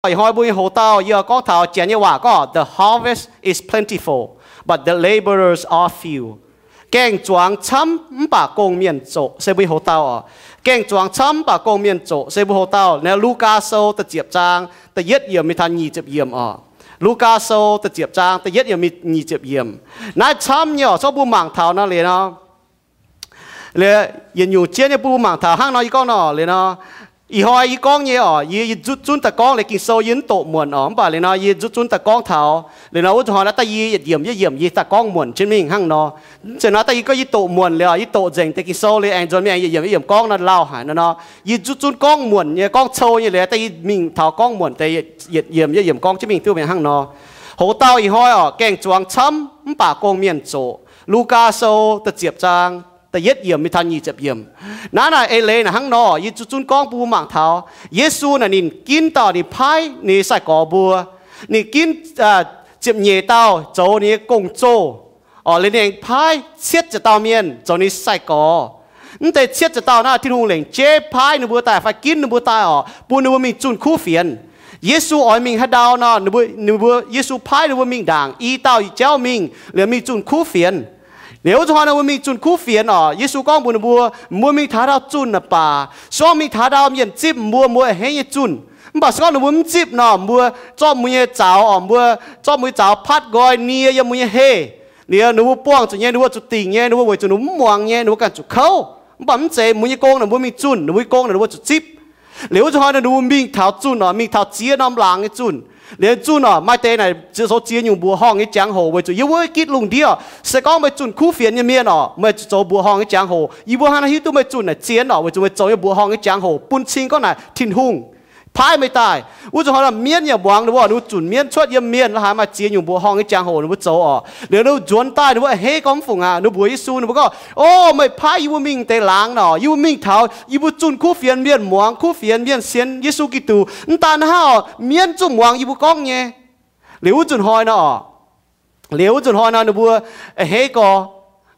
Ih hnoi mbuo nyei hoc-dauh yie gorngv taux Janx nyei waac gorngv, the harvest is plentiful, but the laborers are few. Gaeng-zuangx camv mv baac gong-mienh zoqc, se mbuo nyei hoc-dauh oc. Gaeng-zuangx camv mv baac gong-mienh zoqc, se mbuo hoc-dauh. Naaiv Lugaa Sou da'ziepc zaang da'yietv yiemc mingh taux nyic ziepc yiemc oc. Lugaa Sou da'ziepc zaang da'yietv yiemc mingh nyic ziepc yiemc. Naaiv camv nyei oc, zorqv mbuo mangc taux nor liuz nor, yietc nyungc zien nyei bun mbuo mangc taux hnangv nor yie gorngv nor liuz nor, ih hnoi yie gorngv nyei oc, yie, yie zuqc zunv daaih gorngv liuz Ging-Sou yie mv doqc muonc oc. Mv baac liuz nor yie zuqc zunv daaih gorngv taux liuz nor wuov zanc hnoi naaiv daaih yie yietc yiemc yietc yiemc yie daaih gorngv muonc jienv mingh hnangv nor. Mv zeiz nor daaih yie gorngv yie doqc muonc liuz yie doqc nzengc deix Ging-Sou liuz aengx nzuonx mingh aengx yietc yiemc yietc yiemc gorngv nor lauh haic nor nor. Yie zuqc zunv gorngv muonc nyei, gorngv cou nyei liuz daaih yie mingh taux gorngv muonc deix yietc yiemc yietc yiemc gorngv jienv mingh duqv mingh hnangv nor. Hoc-dauh ih hnoi oc, gaeng-zuangx camv mv baac gong-mienh zoqc. Lugaa Sou da'ziepc zaang da'yietv yiemc mingh taux nyic ziepc yiemc. Naaiv naaic eix leiz naaic hnangv nor, yie zuqc zunv gorngv bun mbuo mangc taux Yesu naaic ninh ginv dauh ninh paaiv ninh nyei sai-gorx mbuo. Ninh ginv ziepc nyeic dauh zoux ninh nyei gong-zoh oc. Liuz ninh aengx paaiv cietv ziepc dauh mienh zoux ninh nyei sai-gorx. Mv deix cietv ziepc dauh naaiv Tin-Hungh lengc jeiv paaiv ninh mbuo daaih fai ginv ninh mbuo daaih oc, bun ninh mbuo mingh zunh kuv fienx. Yesu oix mingh haaix ndau nor, ninh mbuo, Yesu paaiv ninh mbuo mingh ndaangc i dauh i jauv mingh liuz mingh zunh kuv fienx. Liuz wuov zanc hnoi ninh mbuo mingh zunh kuv fienx oc, Yesu gorngv mbuox ninh mbuo, mbuo mingh taux haaix ndau zunh naaic baac, se gorngv mingh taux haaix ndau mienh zipv mbuo, mbuo a'hneiv nyei zunh. Mv baac se gorngv ninh mbuo mv zipv nor, mbuo zorqv mbuo nyei zaux oc, mbuo zorqv mbuo nyei zaux patv nqoi nie yiem mbuo nyei heh. Liuz ninh mbuo buangh zuqc nyei, ninh mbuo zuqc dingc nyei, ninh mbuo weic zuqc ninh mbuo mv muangx nyei, ninh mbuo ganh zuqc kouv. Mv baac mv zeiz, mbuo nyei gong naaic mbuo mingh zunh, ninh mbuo nyei gong naaic ninh mbuo zuqc zipv. Liuz wuov zanc hnoi ninh mbuo mingh taux zunh oc, mingh taux ziex norm laangz nyei zunh. Liuz zunh oc, maaih deix naaic zoux ziex nyungc mbuoqc horngh nyei jangx-hoc weic zuqc yiem wuov gitv lungh ndiev oc. Se gorngv meih zunh kuv fienx nyei mienh oc, meih zuqc zoux mbuoqc horngh nyei jangx-hoc. Yie mbuo hnangv naaiv hiuv duqv meih zunh naaic zien oc, weic zuqc meih zoux nyei mbuoqc horngh nyei jangx-hoc bun cing gorngv naaic Tin-Hungh paaiv meih daaih. Wuov zanc hnoi mienv yaac muangx ninh mbuo, ninh mbuo zunc mienv cuotv yiem mienh la'haaix, maaih ziex nyungc mbuoqc horngh nyei jangx-hoc ninh mbuo zoux oc. Liuz ninh mbuo nzuonx daaih ninh mbuo a'hneiv gorngv mv fungc aqv. Ninh mbuox Yesu, ninh mbuo gorngv, O, meih paaiv yie mbuo mingh deix laangz nor, yie mbuo mingh taux yie mbuo zunh kuv fienx, mienh muangx, kuv fienx mienh sienx Yesu Giduc. Mv daan hnangv oc, mienv zungv muangx yie mbuo gorngv nyei. Liuz wuov zanc hnoi nor oc, liuz wuov zanc hnoi nor ninh mbuo a'hneiv gorx.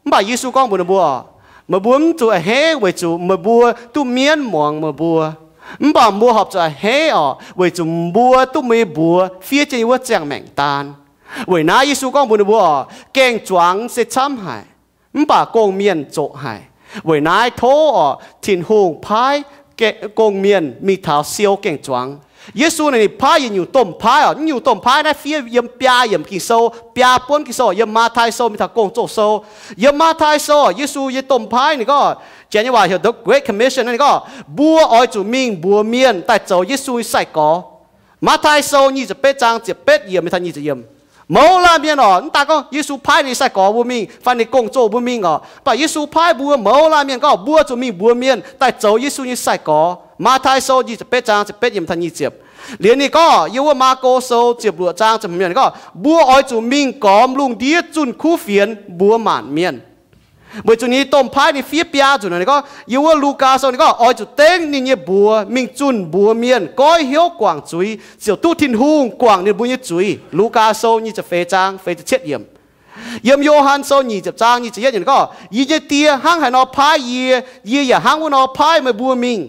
Mv baac Yesu gorngv mbuox ninh mbuo, Meih mbuo mv zuqc a'hneiv weic zuqc meih mbuo duqv mienv muangx meih mbuo. Mv baac mbuo horpc zuqc a'hneiv oc, weic zuqc mbuo duqv meih mbuox fiev jienv yie wuov ziangh maengc daan. Weic naaiv Yesu gorngv mbuox ninh mbuo oc, Gaeng-zuangx se camv haic, mv baac gong-mienh zoqc haic. Weic naaiv tov oc, Tin-Hungh paaiv gong-mienh mingh taux siou gaeng-zuangx. Yesu naaic ninh paaiv yietc nyungc domh paaiv oc. Naaiv nyungc domh paaiv naaiv fiev yiem biaa yiemc Ging-Sou, biaa buonv Ging-Sou, yiem Matv^tai Sou mingh taux Gong-Zoh Sou. Yiem Matv^tai Sou, Yesu nyei domh paaiv ninh gorngv, Janx nyei waac heuc the Great Commission, ninh gorngv, Mbuo oix zuqc mingh mbuox mienh daaih zoux Yesu nyei sai-gorx. Matv^tai Sou nyic ziepc betv zaang ziepc betv yiemc mingh taux nyic ziepc yiemc. Mouz laanh mienh oc, mv daan gorngv Yesu paaiv ninh nyei sai-gorx mbuo mingh fai ninh gong-zoh mbuo mingh oc, mv baac Yesu paaiv mbuo mouz laanh mienh gorngv mbuo zuqc mingh mbuox mienh daaih zoux Yesu nyei sai-gorx. Matv^tai Sou nyic ziepc betv zaang ziepc betv yiemc taux nyic ziepc. Liuz ninh gorngv yiem wuov Maako Sou ziepc luoqc zaang ziepc hmz gorngv, Mbuo oix zuqc mingh gormx lungh ndiev zunh kuv fienx mbuox maanc mienh. Weic zuqc ninh domh paaiv ninh fiev biaa nzunc naaic, ninh gorngv yiem wuov Lugaa Sou ninh gorngv oix zuqc dengv ninh nyei mbuox mingh zunh mbuox mienh goiv hnyouv guangc zuiz, ziouc duqv Tin-Hungh guangc ninh mbuo nyei zuiz. Lugaa Sou nyic ziepc feix zaang feix ziepc cietv yiemc. Yiem Yo^han Sou nyic ziepc zaang nyic ziepc yietv yiemc gorngv, Yie nyei Die hnangv haaix nor paaiv yie, yie yaac hnangv wuov nor paaiv meih mbuo mingh.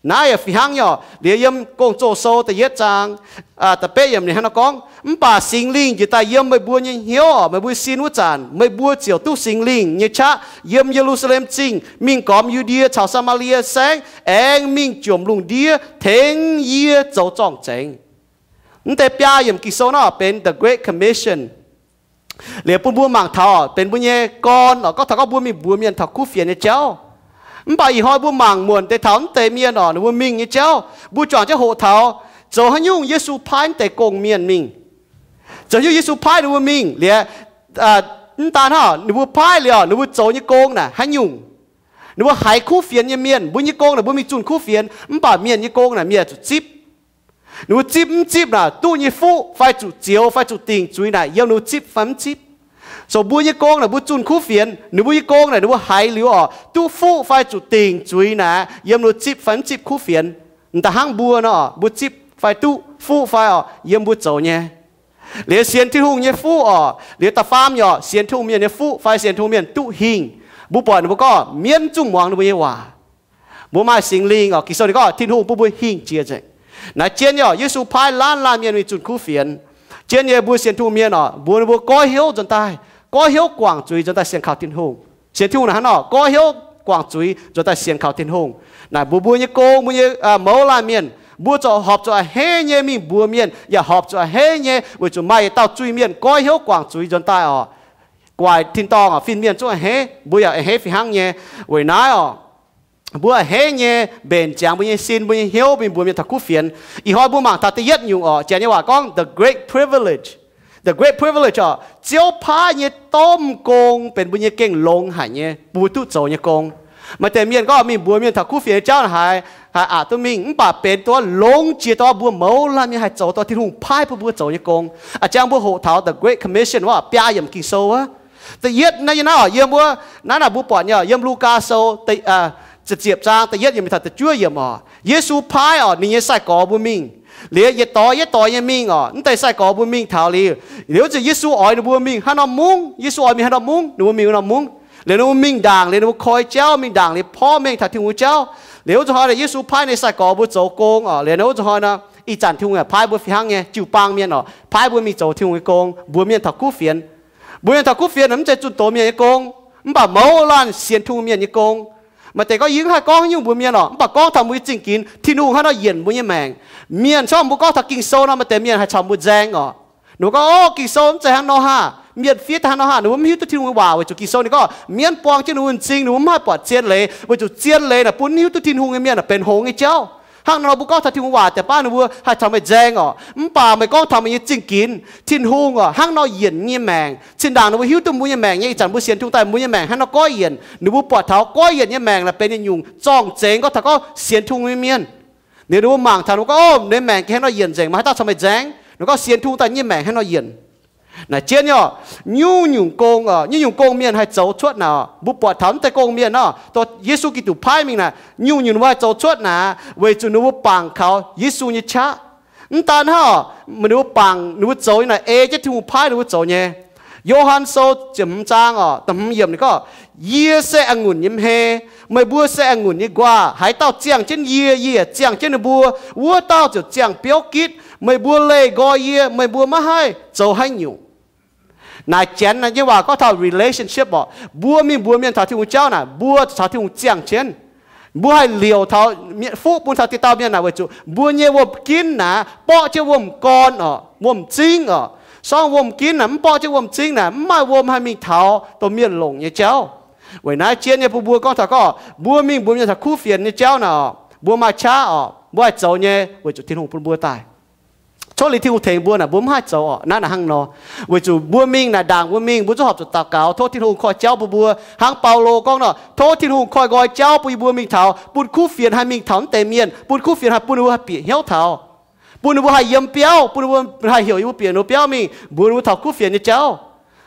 Naaiv yaac fih hnangv nyei oc. Liuz yiem Gong-Zoh Sou da'yietv zaang da'betv yiemc ninh hnangv nor gorngv, Mv baac Singx Lingh njiec daaih yiem meih mbuo nyei hnyouv oc, meih mbuo sin wuov zanc meih mbuo ziouc duqv Singx Lingh nyei qaqv yiem Ye^lu^saa^lem Zingh mingh gormx Yu^ndie caux Saa^maa^lie Saengv aengx mingh jomc lungh ndiev tengx yie zoux zorng-zengx. Mv deix biaa yiemc Ging-Sou nor benx the Great Commission. Liuz bun mbuo mangc taux benx mbuo nyei gorn oc, gorngv taux gorngv mbuo mingh mbuox mienh taux kuv fienx nyei jauv. Mv baac ih hnoi mbuo mangc muonc deix taux mv deix mienh oc, ninh mbuo mingh nyei jauv, mbuo juangc jienv hoqc taux zoux haaix nyungc Yesu paaiv mv deix gong-mienh mingh. Zoux haaix nyungc Yesu paaiv ninh mbuo mingh liuz, mv daan hnangv, ninh mbuo paaiv liuz ninh mbuo zoux nyei gong naaic haaix nyungc. Ninh mbuo haiz kuv fienx nyei mienh, mbuo nyei gong naaic mbuo mingh zunh kuv fienx, mv baac mienh nyei gong naaic mienh zuqc zipv. Ninh mbuo zipv mv zipv naaic, duqv nyei fuqv fai zuqc zioux fai zuqc dingc zuiz naaic yiem ninh mbuo zipv fai mv zipv. Zoux mbuo nyei gong naaic mbuo zunh kuv fienx, ninh mbuo nyei gong naaic ninh mbuo haiz liuz oc, duqv fuqv fai zuqc dingc zuiz naaic yiem ninh mbuo zipv fai mv zipv kuv fienx. M'daaih hnangv mbuo nor, mbuo zipv fai duqv fuqv fai oc, yiem mbuo zoux nyei. Liuz sienx Tin-Hungh nyei fuqv oc, liuz da'faam nyei oc, sienx Tin-Hungh mienh nyei fuqv fai sienx Tin-Hungh mienh duqv hingh. Mbuo buatc ninh mbuo gorngv mienv zungv muangx ninh mbuo nyei waac. Mbuo maaih Singx Lingh oc, Ging-Sou ninh gorngv Tin-Hungh bun mbuo hingh jiex nzengc. Naaiv zien nyei oc, Yesu paaiv laanh laanh mienh mingh zunh kuv fienx. Zien nyei mbuo sienx Tin-Hungh mienh oc, mbuox ninh mbuo goiv hnyouv nzuonx daaih, goiv hnyouv guangc zuiz nzuonx daaih sienx kaux Tin-Hungh. Sienx Tin-Hungh naaic hnangv nor, goiv hnyouv guangc zuiz nzuonx daaih sienx kaux Tin-Hungh. Naaic mbuox mbuo nyei gong, mbuo nyei mouz laanh mienh, mbuo ziouc horpc zuqc a'hneiv nyei mingh mbuox mienh, yaac horpc zuqc a'hneiv nyei weic zuqc maaih yietc dauh zuiz-mienh goiv hnyouv guangc zuiz nzuonx daaih oc, guaaic tin-dorngh oc, fin-mienh zungv a'hneiv, mbuo yaac a'hneiv fih hnangv nyei. Weic naaiv oc, mbuo a'hneiv nyei mbenc ziangx mbuo nyei sin, mbuo nyei hnyouv mingh mbuox mienh taux kuv fienx. Ih hnoi mbuo mangc taux da'yietv nyungc oc, janx nyei waac gorngv the great privilege. The great privilege oc, Ziouv paaiv nyei domh gong benx mbuo nyei gengh longx haic nyei, bun mbuo duqv zoux nyei gong. Maaih deix mienh gorngv mingh mbuox mienh taux kuv fienx nyei jauv naaic haiz, haiz aqc duqv mingh, mv baac benx dongh longx jiex dongh mbuo mouz laanh mienh haih zoux, dongh Tin-Hungh paaiv bun mbuo zoux nyei gong. A'jang mbuo hoqc taux the Great Commission wuov biaa yiemc Ging-Sou wuov. Da'yietv naaiv nyei naaiv oc, yiem wuov naaiv naaic mbuo buatc nyei oc, yiem Lugaa Sou ziepc zaang da'yietv yiemc mingh taux da'juov yiemc oc. Yesu paaiv oc, ninh nyei sai-gorx mbuo mingh. Liuz yietc doix yietv doix nyei mingh oc, mv deix sai-gorx mbuo mingh taux liuz, liuz zuqc Yesu oix ninh mbuo mingh haaix norm mungv, Yesu oix mingh haaix norm mungv, ninh mbuo mingh wuov norm mungv. Liuz ninh mbuo mingh ndaangc, liuz ninh mbuo koi jauv, mingh ndaangc liuz porv mengh taux Tin-Hungh nyei jauv. Liuz wuov zuqc hnoi naaic Yesu paaiv ninh sai-gorx mbuo zoux gong oc. Liuz wuov zuqc hnoi naaic, ih zanc Tin-Hungh yaac paaiv mbuo fih hnangv nyei, jiu-baang mienh oc, paaiv mbuo mingh zoux Tin-Hungh nyei gong, mbuox mienh taux kuv fienx. Mbuox mienh taux kuv fienx naaic mv zeiz zunh doz mienh nyei gong, mv baac mouz laanh sienx Tin-Hungh mienh nyei gong. Maaih deix gorngv yie mv haih gorngv haaix nyungc mbuox mienh oc, mv baac gorngv taux mbuo nyei zingh ginx, Tin-Hungh haaix nor yienc mbuo nyei maengc. Mienh corc mbuo gorngv taux Ging-Sou nor, maaih deix mienh haih caux mbuo nzaeng oc. Ninh mbuo gorngv, Ov, Ging-Sou mv zeiz hnangv nor haah, mienh fiev daaih hnangv nor haah, ninh mbuo mv hiuv duqv Tin-Hungh nyei waac weic zuqc Ging-Sou ninh gorngv mienv buang jienv ninh mbuo m'zing, ninh mbuo mv haih buatc zien leiz, weic zuqc zien leiz naaic bun mv hiuv duqv Tin-Hungh nyei mienh naaic benx hngongx nyei jauv. Hnangv nor mbuo gorngv taux Tin-Hungh waac deix baav ninh mbuo haih caux meih nzaeng oc. Mv baac meih gorngv taux meih nyei zingh ginx, Tin-Hungh oc, hnangv nor yienc nyei maengc. Zinh ndaangc ninh mbuo hiuv duqv mbuo nyei maengc nyei, ih zanc mbuo sienx Tin-Hungh daaih mbuo nyei maengc hnangv nor goiv yienc, ninh mbuo buatc taux goiv yienc nyei maengc naaic benx nyei nyungc zorng-zengx gorngv taux gorngv sienx Tin-Hungh nyei mienh. Liuz ninh mbuo mangc taux, ninh mbuo gorngv, Ov, meih nyei maengc gengh hnangv nor yienc nzengc, meih haaix dauh caux meih nzaeng? Ninh gorngv, Sienx Tin-Hungh daaih nyei maengc hnangv nor yienc. Naaic jienv nyei oc, nyungc-nyungc gong oc, nyungc-nyungc gong mienh haih zoux cuotv naaic oc. Mbuo buatc taux mv deix gong mienh oc, dongh Yesu Giduc paaiv mingh naaic, nyungc-nyungc ninh mbuo haih zoux cuotv naaic weic zuqc ninh mbuo bangc kaux Yesu nyei qaqv. Mv daan hnangv oc, ninh mbuo bangc, ninh mbuo zoux nyei naaic ei jienv Tin-Hungh paaiv ninh mbuo zoux nyei. Yo^han Sou ziepc hmz zaang oc, da'hmz yiemc ninh gorngv, Yie se a'ngunc nyei hmei, meih mbuo se a'ngunc nyei nquaah. Haaix dauh ziangh jienv yie, yie yaac ziangh jienv ninh mbuo, wuov dauh ziouc ziangh biouv gitv. Meih mbuo leih nqoi yie, meih mbuo maiv haih zoux haaix nyungc. Naaic janx nyei waac gorngv taux relationship oc. Mbuo mingh mbuox mienh taux Tin-Hungh jauv naaic, mbuo zuqc caux Tin-Hungh ziangh jienv. Mbuo haih liouc taux mietc fuqv bun taux dieh dauh mienh naaic weic zuqc mbuo nyei wuom-ginv naaic borqv jienv wuom-gorn oc, wuom-zingv oc. Sorng wuom-ginv naaic mv borqv jienv wuom-zingv naaic, mv maaih wuom haih mingh taux dongh mienh longc nyei jauv. Weic naaiv jienv nyei bun mbuo gorngv taux gorngv mbuo mingh mbuox mienh taux kuv fienx nyei jauv naaic oc, mbuo maaih qaqv oc, mbuo haih zoux nyei weic zuqc Tin-Hungh bun mbuo daaih. Tov liuz Tin-Hungh tengx mbuo naaic, mbuo mv haih zoux oc. Naaiv naaic hnangv nor, weic zuqc mbuo mingh naaic ndaangc mbuo mingh, mbuo zungv horpc zuqc daux gaux, tov Tin-Hungh koi jauv bun mbuo. Hnangv Baulo gorngv nor, tov Tin-Hungh koi nqoi jauv bun yie mbuo mingh taux, bun kuv fienx haih mingh taux mv deix mienh, bun kuv fienx haih bun ninh mbuo haih bieqc hnyouv taux, bun ninh mbuo haih yiem biauv, bun ninh mbuo haih heuc yie mbuo bieqc ninh mbuo biauv mingh mbuox ninh mbuo taux kuv fienx nyei jauv.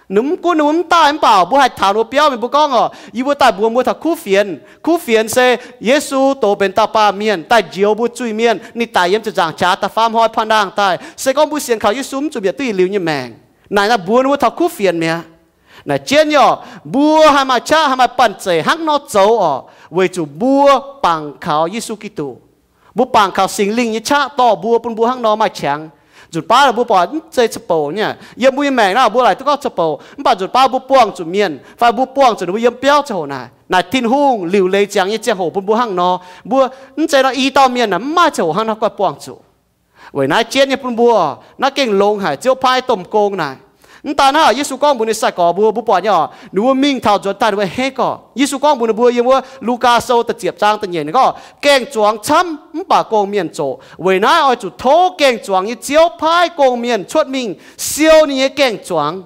Ninh mv gunv ninh mbuo mv daaih mv baac mbuo haih taux ninh mbuo biauv mingh, mbuo gorngv oc, yie mbuo daaih mbuox mbuo taux kuv fienx. Kuv fienx se Yesu doz benx dauh baamh mienh daaih njoux mbuo zuiz-mienh. Ninh daic yiem ziepc nzaangc qaqv da'faam hnoi paan-nangh daaih. Se gorngv mbuo sienx kaux Yesu mv zuqc mietc duqv yietc liuz nyei maengc. Naaic naaiv mbuox ninh mbuo taux kuv fienx mi'aqv. Naaic jienv nyei oc, mbuo haih maaih qaqv, haih maaih banh zeic hnangv nor zoux oc, weic zuqc mbuo bangc kaux Yesu Giduc. Mbuo bangc kaux Singx Lingh nyei qaqv dorh mbuo, bun mbuo hnangv nor maaih qangx. Nzunc baav mbuo buatc mv zeiz ziepc bouc nyei. Yiem mbuo nyei maengc naaic mbuo laaic duqv gorngv ziepc bouc, mv baac nzunc baav mbuo buangh zuqc mienh fai mbuo buangh zuqc ninh mbuo yiem biauv ziangh hoc naaic, naaic Tin-Hungh liuc leiz ziangx nyei ziangh hoc bun mbuo hnangv nor. Mbuo mv zeiz nor i dauh mienh naaic mv maaih ziangh hoc hnangv nor guaih buangh zuqc. Weic naaiv jienv nyei bun mbuo, naaiv gengh longx haic, Ziouv paaiv domh gong naaic. Mv daan naaiv, Yesu gorngv mbuox ninh sai-gorx mbuo, mbuo buatc nyei oc, ninh mbuo mingh taux nzuonx daaih ninh mbuo henv gorqv. Yesu gorngv mbuox ninh mbuo yiem wuov Lugaa Sou da'ziepc zaang da'nyeic ninh gorngv, gaeng-zuangx camv mv baac gong-mienh zoqc. Weic naaiv oix zuqc tov gaeng-zuangx nyei Ziouv paaiv gong-mienh cuotv mingh siou ninh nyei gaeng-zuangx.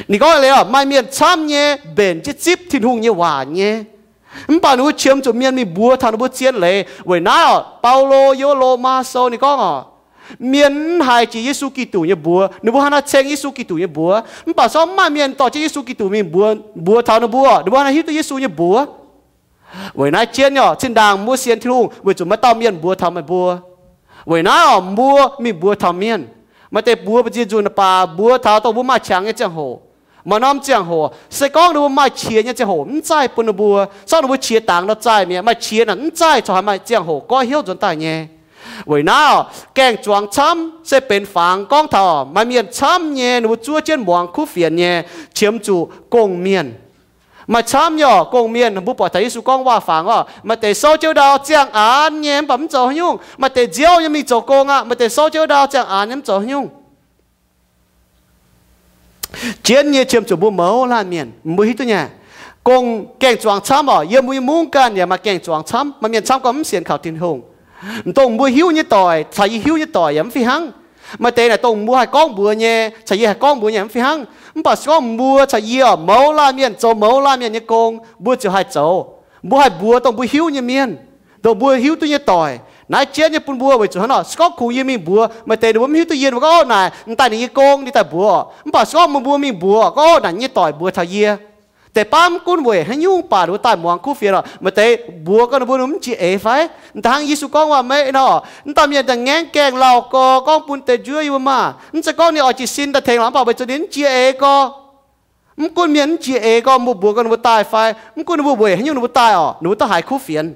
Ninh gorngv leiz oc, maaih mienh camv nyei mbenc jienv zipv Tin-Hungh nyei waac nyei. Mv baac ninh mbuo qiemx zuqc mienh mingh mbuox taux ninh mbuo zien leiz. Weic naaiv oc, Baulo yiem Lomaa Sou ninh gorngv oc, mienh mv haiz jiex Yesu Giduc nyei mbuox, ninh mbuo hnangv naaiv ceng Yesu Giduc nyei mbuox. Mv baac sorng mv maaih mienh dorh jienv Yesu Giduc mingh mbuox, mbuox taux ninh mbuo, ninh mbuo hnangv naaiv hiuv duqv Yesu nyei mbuox. Weic naaiv jienv nyei oc, zinh ndaangc mbuo sienx Tin-Hungh weic zuqc maaih dauh mienh mbuox taux meih mbuo. Weic naaiv oc, mbuo mingh mbuox taux mienh. Maaih deix mbuox mbu'ziex nzunc baac mbuox taux dongh mbuo maaih qangx nyei ziangh hoc. Maaih norm ziangh hoc se gorngv ninh mbuo maaih qiex nyei ziangh hoc mv zaih bun ninh mbuo, sorng ninh mbuo qiex dangx nor zaih mi'aqv. Maaih qiex naaic mv zaih corc haih maaih ziangh hoc goiv hnyouv nzuonx daaih nyei. Weic naaiv, gaeng-zuangx camv se benx fangx gorngv taux maaih mienh camv nyei ninh mbuo zuov jienv muangx kuv fienx nyei, qiemx zuqc gong-mienh. Maaih camv nyei oc, gong-mienh, mbuo buatc taux Yesu gorngv waac-fangx oc, maaih deix souv jienv ndau ziangh aanx nyei mv baac mv zoux haaix nyungc. Maaih deix nziouv nyei mingh zoux gong aqv. Maaih deix souv jienv ndau ziangh aanx nyei mv zoux haaix nyungc. Jienv nyei qiemx zuqc mbuo mouz laanh mienh, mbuo hiuv duqv nyei. Gong gaeng-zuangx camv oc. Yiem mbuo nyei mungv ganh yaac maaih gaeng-zuangx camv, maaih mienh camv gorngv mv sienx kaux Tin-Hungh. Dongh mbuo hiuv nyei doic caux yie hiuv nyei doic yaac mv fih hnangv. Maaih deix naaic dongh mbuo haih gorngv mbuox nyei caux yie haih gorngv mbuox nyei mv fih hnangv. Mv baac se gorngv mbuo caux yie oc, mouz laanh mienh zoux mouz laanh mienh nyei gong, mbuo ziouc haih zoux. Mbuo haih mbuox dongh mbuo hiuv nyei mienh, dongh mbuo hiuv duqv nyei doic. Naaiv jienv nyei bun mbuo weic zuqc hnangv nor, se gorngv kungx yie mingh mbuox, maaih deix ninh mbuo mv hiuv duqv yie, ninh mbuo gorngv, Ov, naaic m'daaih ninh nyei gong, ninh daaih mbuox. Mv baac se gorngv mbuo mingh mbuox gorngv, Ov, naaic nyei doic mbuox taux yie, deix baav mv gunv weic haaix nyungc baac ninh mbuo daaih muangx kuv fienx oc. Maaih deix mbuox gorngv ninh mbuo mv jiex eix fai? M'daaih hnangv Yesu gorngv waac-meiv nor, mv dauh mienh daaih ngaengv gaengh lauh gorx gorngv bun deix njuov yie mbuo maah! Mv zeiz gorngv ninh oix jiez sin daaih tengx lorqc, mv baac weic zuqc ninh mv jiex eix gorx. Mv gunv mienh mv jiex eix gorx, mbuo mbuox gorngv ninh mbuo daaih fai, mv gunv ninh mbuo weic haaix nyungc ninh mbuo daaih oc, ninh mbuo duqv haiz kuv fienx.